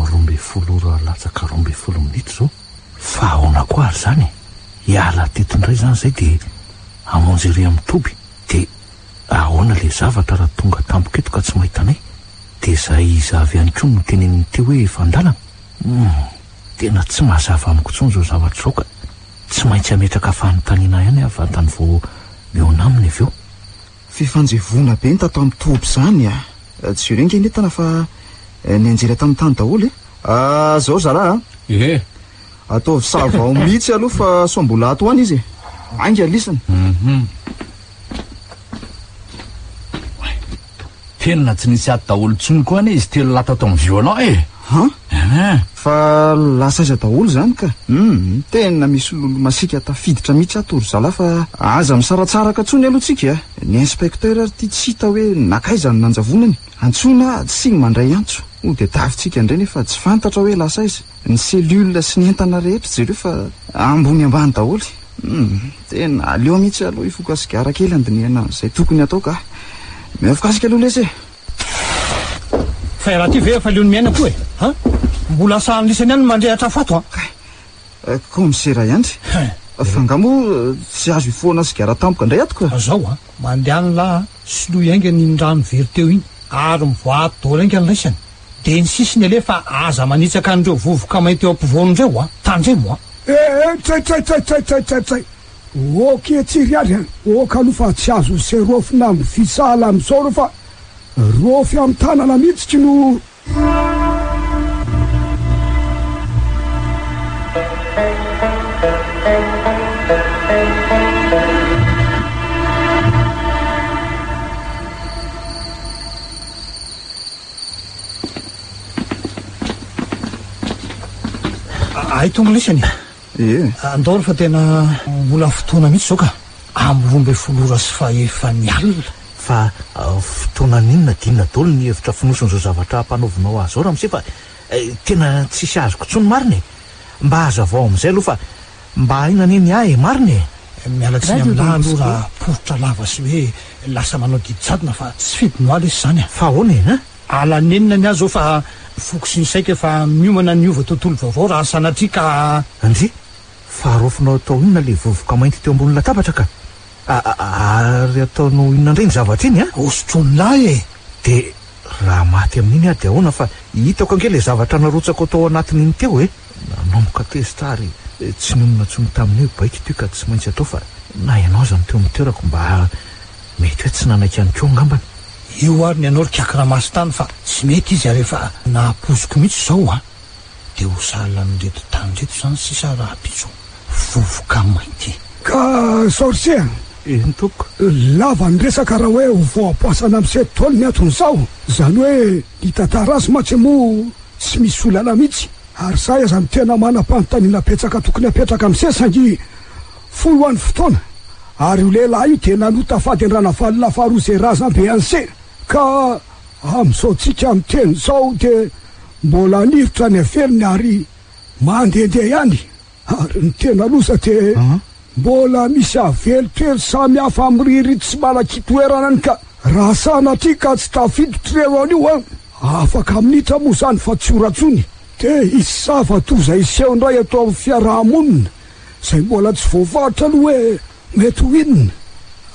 Amin'ny 12 ora latsaka 12 minitra izao. Fa ahoana koa ary izany e? Hiala teto indray izany izay dia hamonjy ery amin'ny toby. Dia ahoana ilay zavatra raha tonga tampoka eto ka tsy mahita anay? Dia izay iza avy ihany koa no noteneniny teo hoe efa an-dalana? Humm, tena tsy mazava amiko intsony izao zavatra izao ka. Tsy maintsy hametraka fanontaniana ihany aho vantany vao mihaona aminy avy eo. Fifanjevoana be ny tato amin'ny toby izany a! Jereo ange ny entana fa nianjera tamin'ny tany daholo e! Zao ry zalahy a! Ee. Ataovy savao mihitsy aloha fa sao mbola ato ho any izy e! Ainga lisany! Hum. Tena tsy nisy ato daholo intsony koa anie izy telo lahy tato amin'ny violon e! Han? Eeh. Fa lasa aiza daholo izany ka? Hum, tena misy lolo masiaka tafiditra mihitsy ato ry zalahy fa aza misaratsaraka intsony aloha tsika a! Ny inspecteur ary ity tsy hita hoe nankaiza no nanjavonany. Antsoina tsy mandray antso. Ho dia tavintsika indray nefa tsy fantatra hoe lasa aiza. Ny cellule sy ny entana rehetra jereo fa ambony ambany daholo. Hum, tena aleo mihitsy aloha hifoka sigara kely handinihana an'izay tokony hatao ka. Miafokasika aloha lesy e! Fa ialahy ty ve efa leon'ny miaina koa e? Han? Mbola sahan'lisany ihany ny mandrehatra afo ato an! Kay, kaomisera ihany ry. Fa angaha moa tsy azo ifohana sigara tampoka indray ato ka? Zao an, mandehana lahy an, soloy haingana iny rano very teo iny, ary mivoaha ato daholo haingana laisany. Dia ny sisiny alefa aza manitsaka an'ireo vovoka mainty eo ampovoany ireo an! Tandremo an! Eh eh, tsay tsay tsay tsay tsay tsay tsay. Ok tsiry ary an! Ok aloha fa tsy azo serofina amin'ny vy sahala amin'izao ireo fa rofy amin'ny tanana mihitsy ky no. Hay tonga lesy e! Ie. Andao ry fa tena mbola fotoana mihitsy izao ka. Amin'ny 12 ora sy fahefany alina. Fa fotoana n'inona dinona daholo ny hevitra fonosin'izao zavatra ampanaovinao ahy izao ramose fa tena tsisy azoko intsony marina e! Mba hazavao amin'izay aloha fa mba aina anie ny ahy e! Marina e! Miala tsiny amin'lah aloha raha poritra lava sy hoe lasa manao didy jadona fa tsy fidiny hoa lesy izany a! Fa ahoana e? Hein? Ala nenina ny ahy zao fa foko sy ny saiko efa miomana ny hiova tontolo vaovao raha sanatria ka. Ndry! Fa raofinao atao inona le vovoka mainty teo ambony latabatra ka? Ary ataonao inona indray iny zavatra iny a? Hosotroin'lah e! De raha maty amin'iny aho de ahoana fa hitako ange le zavatra narotsako tao anatin'iny teo e! Nanomboka tezitra ary tsy nionona intsony tamin'ny hoe baiko ity ka tsy maintsy atao fa na ianao aza no teo amin'ny toerako mba mety hoe tsy nanaiky ihany koa angambany. Io ary ny anao ry kiaky Ramasitany fa tsy mety izy ary efa nahapoiziko mihitsy izao a! Dia ho sahala amin'ireto tany ireto izany sisa rahampitso, vovoka mainty. Ka zao ry se a! Eny tompoko. Lava ny resaka raha hoe ho voaboasana amin'ny seto daholo ny anton'izao. Izany hoe ny tantara azy mantsy moa tsy misy olana mihitsy. Ary izahay aza no tena manam-panontaniana betsaka tokony hapetraka amin'i se saingy fohy ho an'ny fotoana. Ary io lehilahy io dia nanota fady an-dRanavalona faharoa izay razambe an'i se. Ka amin'izao tsika miteny izao dia mbola nirotra ny avelony ary mandehandeha ihany. Ary ny tena loza dia mbola misy avelo telo samy hafa miririry tsy manan-kitoerana any ka raha sanatria ka tsy tafiditra ireo anio an! Afaka minitra moa izany fa tsy ora intsony dia hisy zava-doza hiseho indray eto amin'ny fiaraha-monina izay mbola tsy voafaritra aloha hoe mety ho inona.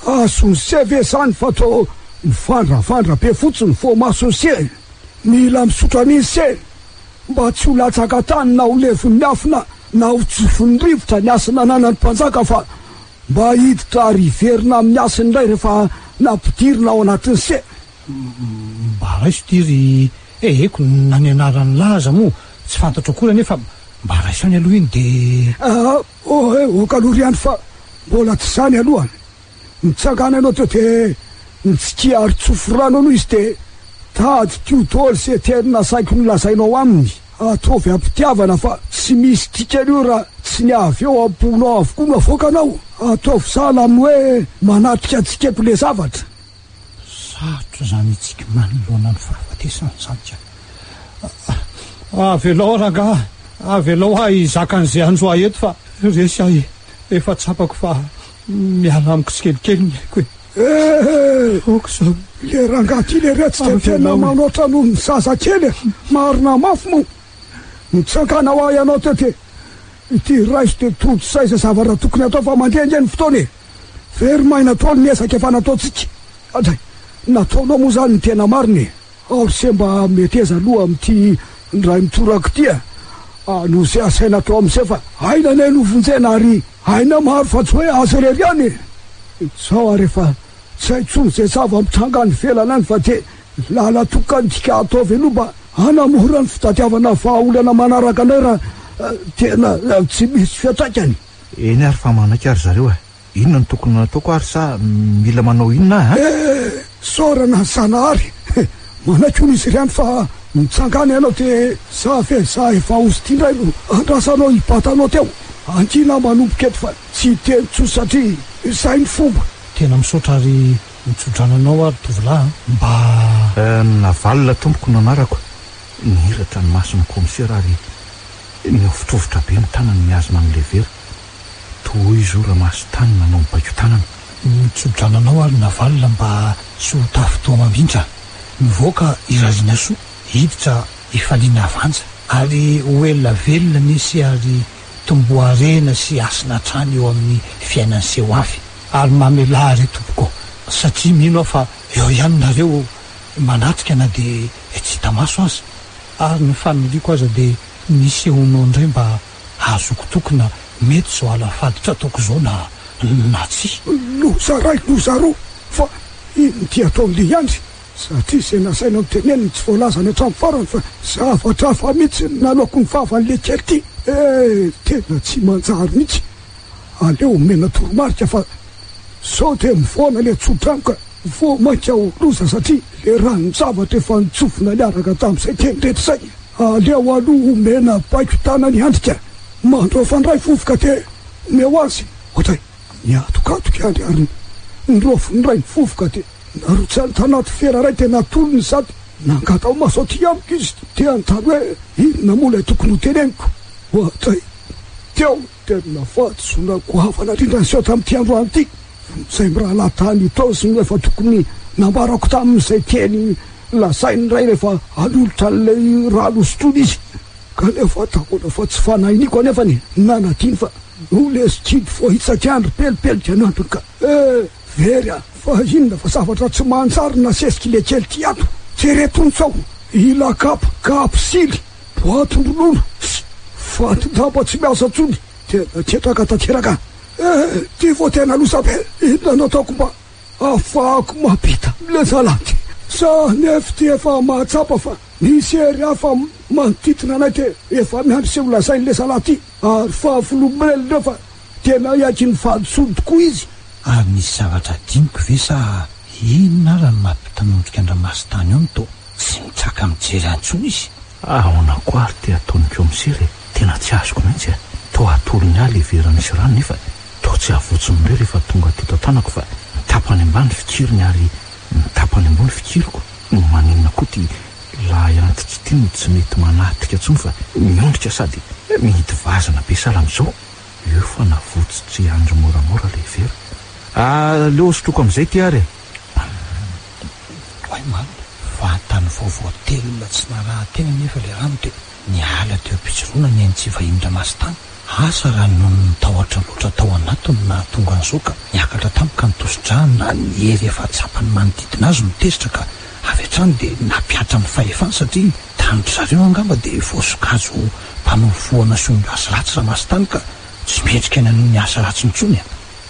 Azon'i se ve izany fa toa mivandravandra be fotsiny voamason'i se? Mila misotro an'iny se! Mba tsy ho latsaka tany na ho levon'ny afo na na ho tsofin'ny rivotra ny hasina ananan'ny mpanjaka fa mba hiditra ary hiverina amin'ny hasiny indray rehefa nampidirina ao anatin'ny seha. Mba raiso ity ry eheko na ny anaran'ny lahy aza moa tsy fantatro akory anefa mba raiso any aloha iny dia. Ah, oh eh, ok aloha ry Andry fa mbola tsy izany aloha. Mitsangana ianao teo dia mitsikia ary tsofy rano aloha izy dia. Tadidio daholo izay teny nasaiko nolazainao aminy. Ataovy am-pitiavana fa tsy misy dikany io raha tsy ny avy eo am-ponao avokoa no avoakanao. Ataovy sahala amin'ny hoe manatrika antsika eto ilay zavatra. Sarotra izany hitsiky manoloana ny fahafatesana izany ka. Avelao aho rangahy, avelao aho hizaka an'izay hanjo ahy eto fa resy aho e. Efa tsapako fa miala amiko tsikelikely ny aiko e. Eh! Aoka izao. Le rangahy ty leretsy dia tena manoatra noho ny zaza kely e! Marina mafy moa. Nitsangana ho ahy ianao teo dia ity raiso dia tody izay zavatra tokony atao fa mandeha ange ny fotoana e! Very maina daholo ny ezaka efa nataontsika. Andray, nataonao moa izany ny tena marina e! Ao ry se mba meteza aloha amin'ity indray mitoraka ity a! Anozy asaina atao amin'izay fa aina anie no vonjena ary aina maro fa tsy hoe azy irery ihany e! Izao ary efa tsy hay intsony izay zava-mitranga any ivelany any fa dia lala-tokantsika ataovy aloha mba hanamora ny fitadiavana vahaolana manaraka anay raha tena tsy misy fiantraikany. Eny ary fa manaiky ary zareo a! Inona no tokony nataoko ary sa mila manao inona aho a? Eh! Isaorana Zanahary! Manaiky hono izy ireny fa mitsangana ianao dia za ve za efa osty indray no andrasanao hibatanao teo? Angina manomboka eto fa tsy hiteny intsony satria izay ny fomba. Tena misaotra ary mitsodrano anao aho ry tovolahy a! Mba. Navalona tompoko no anarako. Nihiratra ny mason'ny kaomisera ary nihovitrovitra be ny tanany nihazona an'ilay vera. Tohizo ramaso tany nanao ny baiko tanana. Mitsodrano anao ary Navalona mba tsy ho tafintoha-mamintra. Mivoaka irariana soa, hiditra ifaliana avanja. Ary ho ela velona anie se ary tomboa harena sy hasina hatrany eo amin'ny fiainan'ny se ho avy. Ary mamelà re tompoko satria mino aho fa eo ihany nareo manatrika na dia tsy hita maso aza. Ary ny faniriako aza dia ny hisehoanao indray mba Azoko toky na mety izao ala faditra ataoko izao na na tsia. Loza ray loza roa fa inn ty ataon'le Andry satria izay nasaina noteneniny tsy voalazany hatramin'ny farany fa zavatra hafa mihitsy no naloako ny vavan'le kely ty eh tena tsy manjary mihitsy aleo omena toromarika fa sao dia mivoana le tsodrano ka vao mainka ho loza satria le ranon-javatra efa nitsofina niaraka tamin'izay teny rehetra izay. Aleo aloha omena baiko tanany handrika mandraofa ndray vovoka de omeo azy ohatray niatokatoka i Andry ary niraofiny ndray ny vovoka de narotsany tanaty vera ray de natolony sady nangatao maso aty amiko izy te hanontany hoe inona moa ilay tokony ho teneniko ohatray teo Tena fahadisoana goavana indrindra niseho tamin'ity androany ity. Izay mirahalahy tany Itaosy no efa tokony nambarako tamin'izay teny lazainy indray rehefa hanolotra an'ilay rano hosotroina izy. Kanefa atahoana fa tsy fanahiniko anefa ny nanadino fa nolezikidy voahitsak'i Andry pelipelika nantony ka eh! Very aho. Fa inona fa zavatra tsy manjary no nasesik'ilay kely ity ato. Jereo tony sao ila kapa, kapsily. Boatin-dronono sy fatin-damba tsy miasa intsony. Tena ketraka tanteraka eh! Ty vao tena loza be! Inona no ataoko mba ahafahako mampita ilay zalahy ty? Za nef ty efa mahatsapa fa misy hery hafa manodidina anay dia efa miandry izay ho lazain'ilay zalahy ty ary fahavolombelona ireo fa tena hiaiky ny fahadisoany tokoa izy. Ary nisy zavatra adinoko ve sa inona ara no mampitanondrika an-dRamasy tany eo no toa tsy mitraka mijery ahy intsony izy? Ahoana koa ary ty ataon'ny kaomisera e? Tena tsy azoko mihitsy e! Toa atolony ahy le vera misy rano nefa toa tsy avotsony indray rehefa tonga teto an-tanako fa ny tapany ambany fikiriny ary ny tapany ambony fikiriko. Maninona koa ty lahy antitra ity no tsy mety manatrika intsony fa miondrika sady mihidy vazana be sahala amin'izao? Eo fa navotsotry Andry moramora le vera. Aleo sotroiko amin'izay ty ary e! Oay marina, vantany vao voatelina tsy narahan-tena anefa ilay rano dia niala teo am-pijoroana ny ain'i Tsivahindramasy tany. Asa raha noho ny tahotra loatra tao anatiny no nahatonga an'izao ka niakatra tampoka ny tosi-drà na ny hery efa tsapan'ny manodidina azy no tezitra ka avy hatrany dia nampihatra ny fahefany satria tamin-dry zareo angamba dia voasokajy ho mpanao vohana sy ombiasy ratsy Ramasy tany ka tsy mendrika ny hanohy ny asa ratsiny intsony e!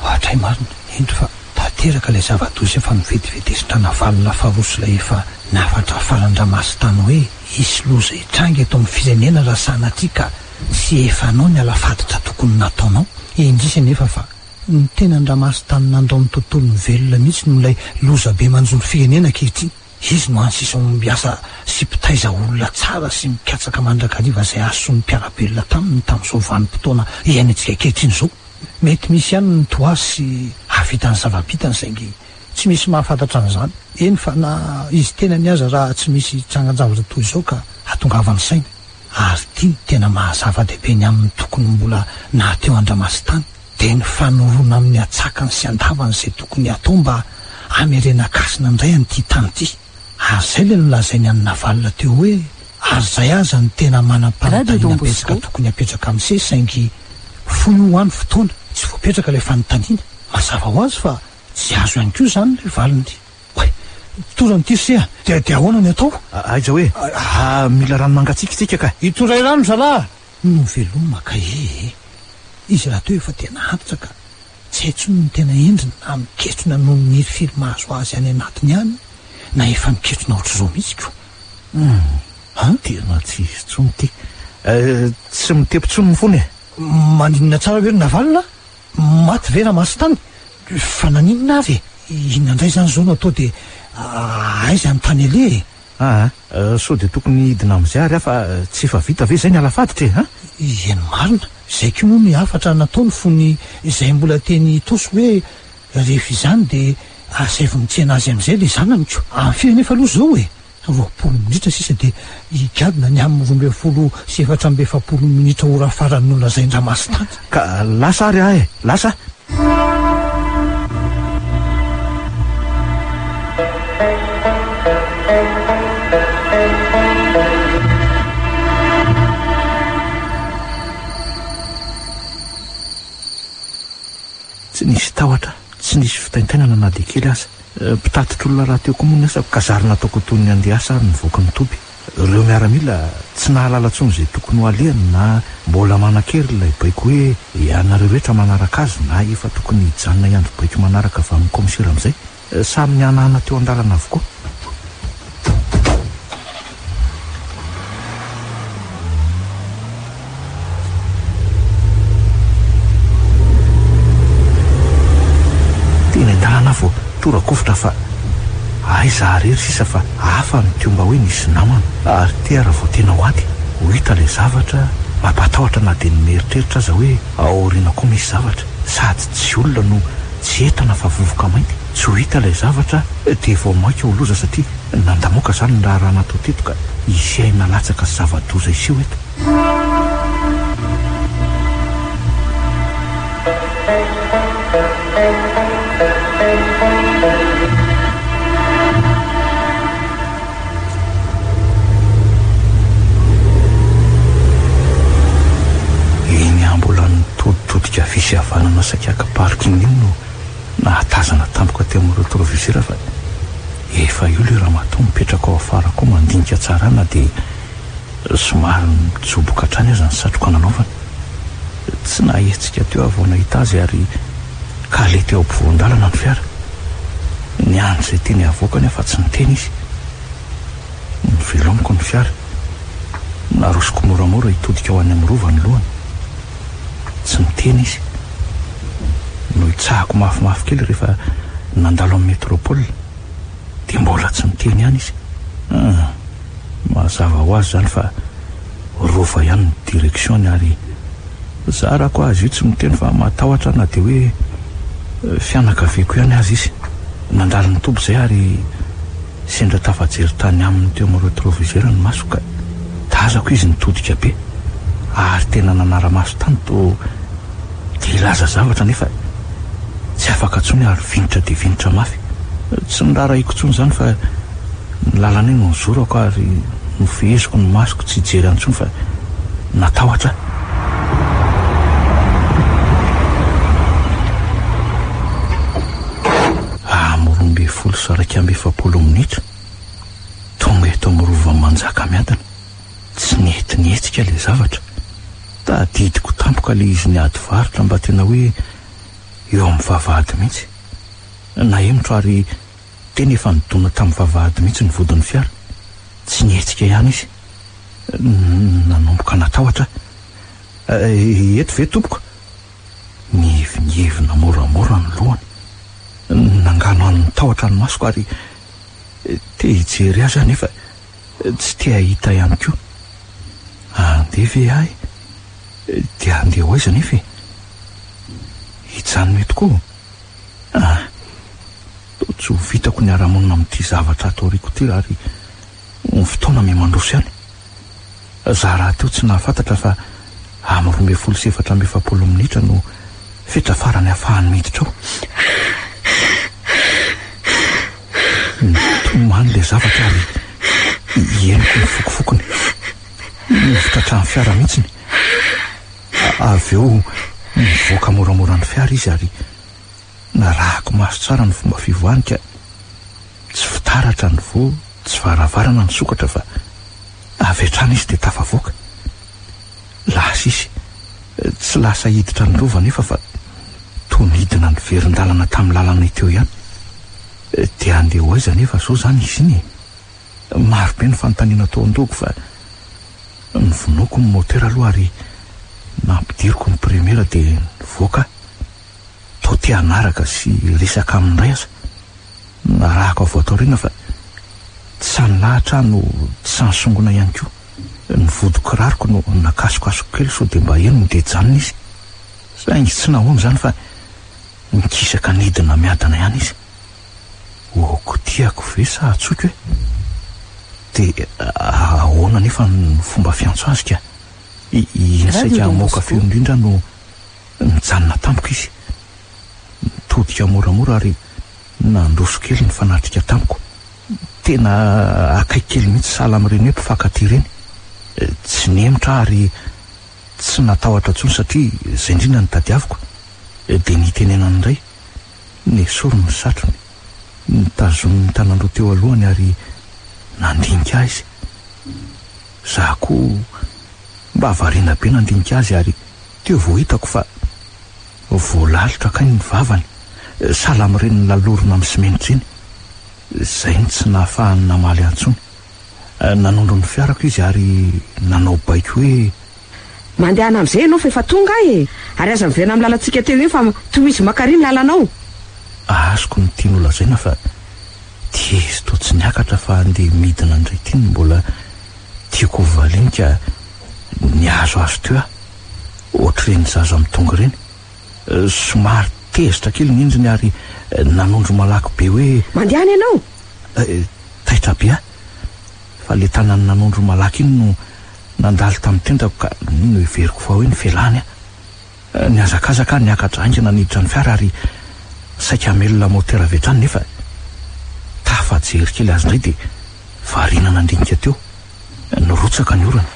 Ohatray marina, indro fa tanteraka ilay zava-doza efa novetivetesin-dRanavalona faharoa sy ilay efa nahafantrafaran-dRamasy tany hoe hisy loza hitranga eto amin'ny firenena raha sanatria ka tsy efanao ny ala-faditra tokony nataonao. Indrisy anefa fa ny tenan-dRamasy tany nandao ny tontolon'ny velona mihitsy no ilay lozabe manjo ny firenena ankehitriny. Izy no hany sisa ombiasa sy mpitaiza olona tsara sy mikatsaka mandrakariva izay hahasoa ny mpiara-belona taminy tamin'izao vanim-potoana iainantsika ankehitriny izao. Mety misy ihany ny toa azy sy hahavita ny zava-bitany saingy tsy misy mahafantatra an'izany. Eny fa na izy tenany aza raha tsy misy trangan-javatra toy izao ka hahatongavany saina. Ary ity no tena maha zava-dehibe ny amin'ny tokony mbola naha teo an-dRamasintany dia ny fanoroana amin'ny atsakany sy andavany izay tokony hatao mba hamerenan-kasina indray an'ity tany ity. Ary izay ilay nolazainy an'i Navalona teo hoe ary izay aza no tena manam-panontaniana betsaka tokony hapetraka amin'i se saingy fohy ho'a ny fotoana, tsy voapetraka ilay fanontaniana. Mazava ho azy fa tsy azo ihany koa izany ilay valiny. Oay! Torany ity ry se a! Dia dia ahoana ny atao? Aiza hoe? Ah, mila rano mangatsiaka isika ka! Itondray rano zalahy! Novelomina kahie e! Izy rahateo efa tena antitra ka tsy hay intsony ny tena endriny na miketrona noho ny hirifiry mahazo azy any anatiny any na efa miketrona ohatr'izao mihitsy ko! Hum! Tena tsy izy intsony ity! Tsy mitepo intsony ny fony e! Maninona tsara ve ry Navalona? Maty ve Ramasintany? Fa naninona ary e? Inona indray izany izao no atao dia aiza ny tany aleha e? Aa, sao dia tokony hidina amin'izay ary aho fa tsy efa vita ve izay ny ala-faditra e? An? Eny marina, izay koa moa ny hafatra nataony fony izay mbola teny Itaosy hoe rehefa izany dia asaivo mitsena azy amin'izay ilay zanany ko. Amin'ny firy anefa aloha izao e? 20 minitra sisa dia higadona ny amin'ny 42:44 minitra ora farany nolazain-dRamasintany. Ka lasa ary aho e! Lasa! Tsy nisy tahotra, tsy nisy fitaintainana na dia kely aza. Mpitatitra olona rahateo koa moa ny asako ka zary nataoko ho toy ny handeha asa ary nivoaka ny toby. Ireo miaramila tsy nahalala intsony izay tokony ho alehany na mbola manan-kery ilay baiko hoe ianareo rehetra manaraka azy na efa tokony hijanona hiandry baiko manaraka avy amin'ny kaomisera amin'izay. Samy nihanahana teo an-dalana avokoa. Teny an-dalana aho vao tora-kovitra fa aiza aho irery sisa fa hafa ny teo mba hoe nisy namana. Ary ity ary vao tena ho aty, ho hita ilay zavatra mampatahotra na dia ny mieritreritra aza hoe ao aoriana koa misy zavatra. Sady tsy olona no tsy entana fa vovoka mainty. Tsy ho hita ilay zavatra dia vao mainka ho loza satria nandamoaka izany ny raharaha natao teto ka hisy aina latsaka sy zava-doza hiseho eto. Eny aho mbola nitoditodika havia sy havanana saika haka parking iny no nahatazana tampoka teo amin'ny retroviseur fa efa io ilay ramatoa mipetraka ao afara koa mandinika tsara na dia somary mijoboka hatrany aza ny satroka nanaovany. Tsy nahetsika teo aho vao nahita azy ary kale teo ampovoan-dalana ny fiara. Niandry izay teny havoakany aho fa tsy niteny izy. Novelomiko ny fiara. Narosoko moramora hitodika ho any amin'ny rova ny lohany. Tsy niteny izy. Nohitsahako mafimafy kely rehefa nandalo amin'ny Métropole. Dia mbola tsy niteny ihany izy. Hum, mazava ho azy izany fa rova ihany ny direction-ny ary zarako azy io tsy miteny fa matahotra aho na dia hoe fianakaviako ihany aza izy. Nandalo ny toby izay ary sendra tafajery tany aminy teo amin'ny retroviseur ny masoko ka tazako izy nitodika be ary tena nanara-maso tany toa te hilaza zavatra nefa tsy afaka intsony ary vinitra dia vinitra mafy. Tsy noraharahiako intsony izany fa ny lalana iny no nizorako ary nofeheziko ny masoko tsy hijery any intsony fa natahotra aho. Amin'ny 12:41 minitra, tonga eto amin'ny Rovan'i Manjakamiadana. Tsy nety nihetsika ilay zavatra. Tadidiko tampoka ilay izy niady varotra mba tena hoe eo amin'ny vavahady mihitsy. Nahemotro ary tena efa nidona tamin'ny vavahady mihitsy ny vodin'ny fiara. Tsy nihetsika ihany izy. Nanomboka natahotra aho. Eto ve tompoko? Nihevinihevina moramora ny lohany. Nanganohano ny tahotra ny masoko ary. Te hijery azy aho nefa tsy te hahita ihany koa. Handeha ve ahy? Dia handeha ho aiza nefa e? Hijanona eto koa? Ah, toa tsy ho vitako ny hiara-monina amin'ity zavatra ato aoriako ity ary ny fotoana miha-mandroso ihany. Za rahateo tsy nahafantatra fa amin'ny 42 minitra no fetra farany ahafahany miditra ao. Nitomany ilay zavatra ary henoko ny fokofokony. Nivotra hatramin'ny fiara mihitsiny. Avy eo nivoaka moramora ny fiara izy ary narahako maso tsara ny fomba fivoahany ka tsy fitaratra ny voa, tsy varavarana nisokatra fa avy hatrany izy dia tafavoaka. Lasa izy. Tsy lasa hiditra ny rova anefa fa toa nidina niverin-dalana tamin'ny lalanay teo ihany. Dia handeha ho aiza anefa izao izany izy iny e? Maro be ny fanontaniana tao an-dohako fa novonoiko ny motera aloha ary nampidiriko ny première dia nivoaka aho. Toa te hanaraka sy hiresaka aminy indray aza. Narahako avy ato aoriana fa tsy sahy nilahatra aho no tsy sahy nisongona ihany koa. Ny vodin-kiraroko no nakasokasoka kely sao dia mba henony dia hijanona izy. Saingy tsy nahoana izany fa nikisaka nidina miadana ihany izy. Hokotihako ve sa hatsoiko e? Dia ahoana anefa ny fomba fiantso azy ka? Iny saika hamoaka feo indrindra no nijanona tampoka izy. Nitodika moramora ary nandroso kely nifanatrika tamiko. Tena akaiky kely mihitsy sahala amin'ireny hoe mpifankatia ireny. Tsy nihemotra aho ary tsy natahotra intsony satria izay indrindra no tadiaviko. Dia nitenenany indray. Nesoriny ny satrony. Notazoniny ny tanan-droa teo alohany ary nandinika ahy izy. Izaho koa mba variana be nandinika azy ary teo vao hitako fa voalalotra kay ny vavany, sahala amin'ireny lalorina amin'ny simenitra iny. Izay no tsy nahafahany namaly ahy intsony. Nanondro ny fiarako izy ary nanao baiko hoe. Mandehana amin'izay ianao fa efa tonga aho e! Ary aza miverina amin'ny lalantsika teo iny fa tohizo maka àry ny lalanao. Azoko ny tiany holazaina fa tia izy toa tsy niakatra fa handeha midina indray ity no mbola tiako hovaliany ka nihazohazo teo aho, ohatr'ireny zaza mitonga ireny. Somary tezitra kely ny endriny ary nanondro malaky be hoe. Mandehana ianao! Taitra be aho fa ilay tanany nanondro malaky iny no nandalo tamin'ny tendako ka noheveriko fa hoe nifelany aho. Nihazakazaka aho niakatra haingana niditra ny fiara ary saika hamelona motera avy hatrany nefa tafajery kely azy indray dia variana nandinika teo. Nirotsaka ny orana.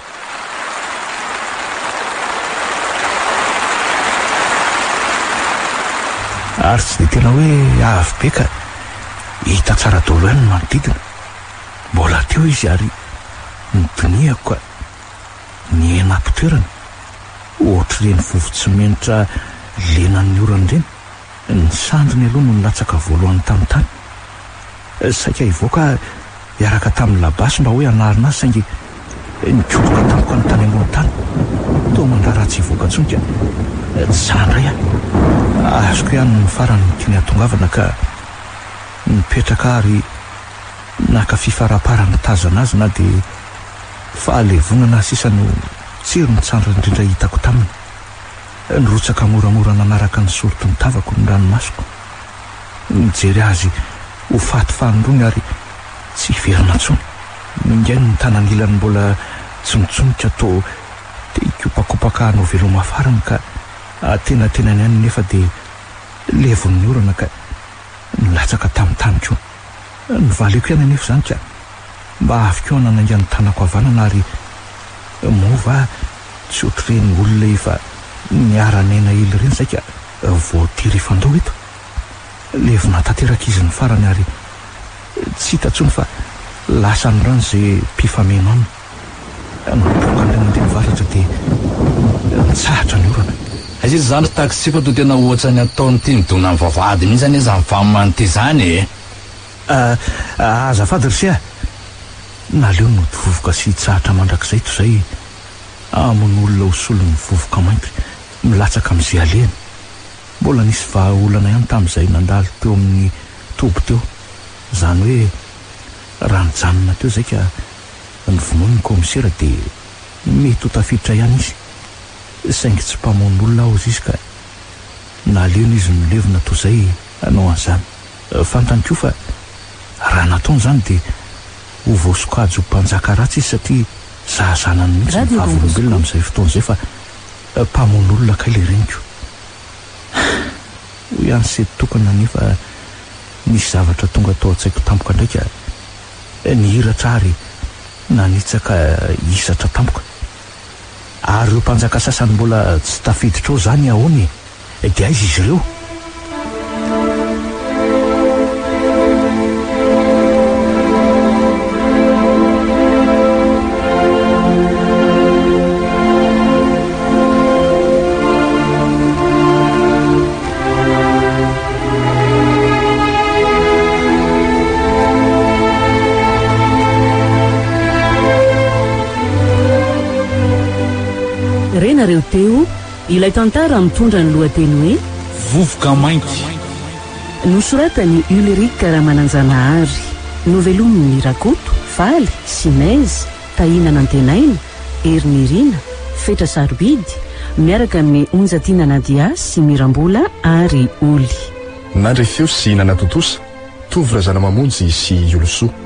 Ary tsy dia tena hoe avo be ka hita tsara daholo ihany ny manodidina. Mbola teo izy ary nodinihako ka nihena am-pitoerana. Ohatr'ireny vovo-tsimenitra lenan'ny orana ireny. Ny sandriny aloha no nilatsaka voalohany tamin'ny tany. Saika hivoaka aho hiaraka tamin'ny labasy mba hoe hanarina azy saingy nikotroka tampoka ny tany ambony tany. Toa mandrara tsy hivoaka intsony ka tsy sahy indray aho. Azoko ihany ny farany ny tiany hahatongavana ka nipetraka aho ary naka fifaraparana nitazana azy na dia fahalevonana sisa no tsirony tsara indrindra hitako taminy. Nirotsaka moramora nanaraka ny soriky ny tavako ny ranomasoko. Nijery azy ho faty fanindroany ary tsy hiverina intsony. Ningainy ny tanany ilany mbola tsy nitsonika toa te hikopakopaka hanao veloma farany ka antenatenany ihany nefa dia levon'ny orana ka nilatsaka tamin'ny tany koa. Novaliako ihany anefa izany ka mba avy koa nanainga ny tanako havanana ary moa va tsy ohatr'ireny olona efa niara-niaina ela ireny izay ka voatery hifandao eto? Levona tanteraka izy ny farany ary tsy hita intsony fa lasa ny rano izay mpifameno aminy. Nipoaka indray mandeha ny varatra dia nitsahatra ny orana. Aiza izany ry taxi fa toa tena ohatran'ny ataon'ity midona amin'ny vavahady mihitsy anie izany femme ity izany e! Azafady ry se a! Naleo nody vovoka sy hitsahatra mandrakizay toy izay hamono olona ho solon'ny vovoka mainty milatsaka amin'izay alehany. Mbola nisy vahaolana ihany tamin'izay nandalo teo amin'ny toby teo. Izany hoe. Raha nijanona teo izay ka novonoiny ny kaomisera dia mety ho tafiditra ihany izy. Saingy tsy mpamono olona aho hozy izy ka naleony izy nolevina toa izay hanao an'izany. Fantany koa fa raha nataony izany dia ho voasokajy ho mpanjaka ratsy izy satria za zanany mihitsy no vavolombelona amin'izay fotoana izay fa mpamono olona kay ilay reniko. Hoy ihany Sety tokana nefa nisy zavatra tonga tao an-tsaiko tampoka indray ka nihiratra ary nanitsaka hisatra tampoka. Ary ireo mpanjaka sasany mbola tsy tafiditra ao izany ahoana e? Dia aiza izy ireo? Renareo teo ilay tantara mitondra ny lohateny hoe Vovoka mainty. Nosoratan'i Ulrich Ramananjanahary. Novelomin'i Rakoto, Faly, Simez, Tahina Nantenaina, Herinirina, Fetra Sarobidy, miaraka amin'i Onjatiana Nadia sy Mirambola ary Oly. Nandre feo sy nanatontosa, Tovo Razanamamonjy sy Iolosoa.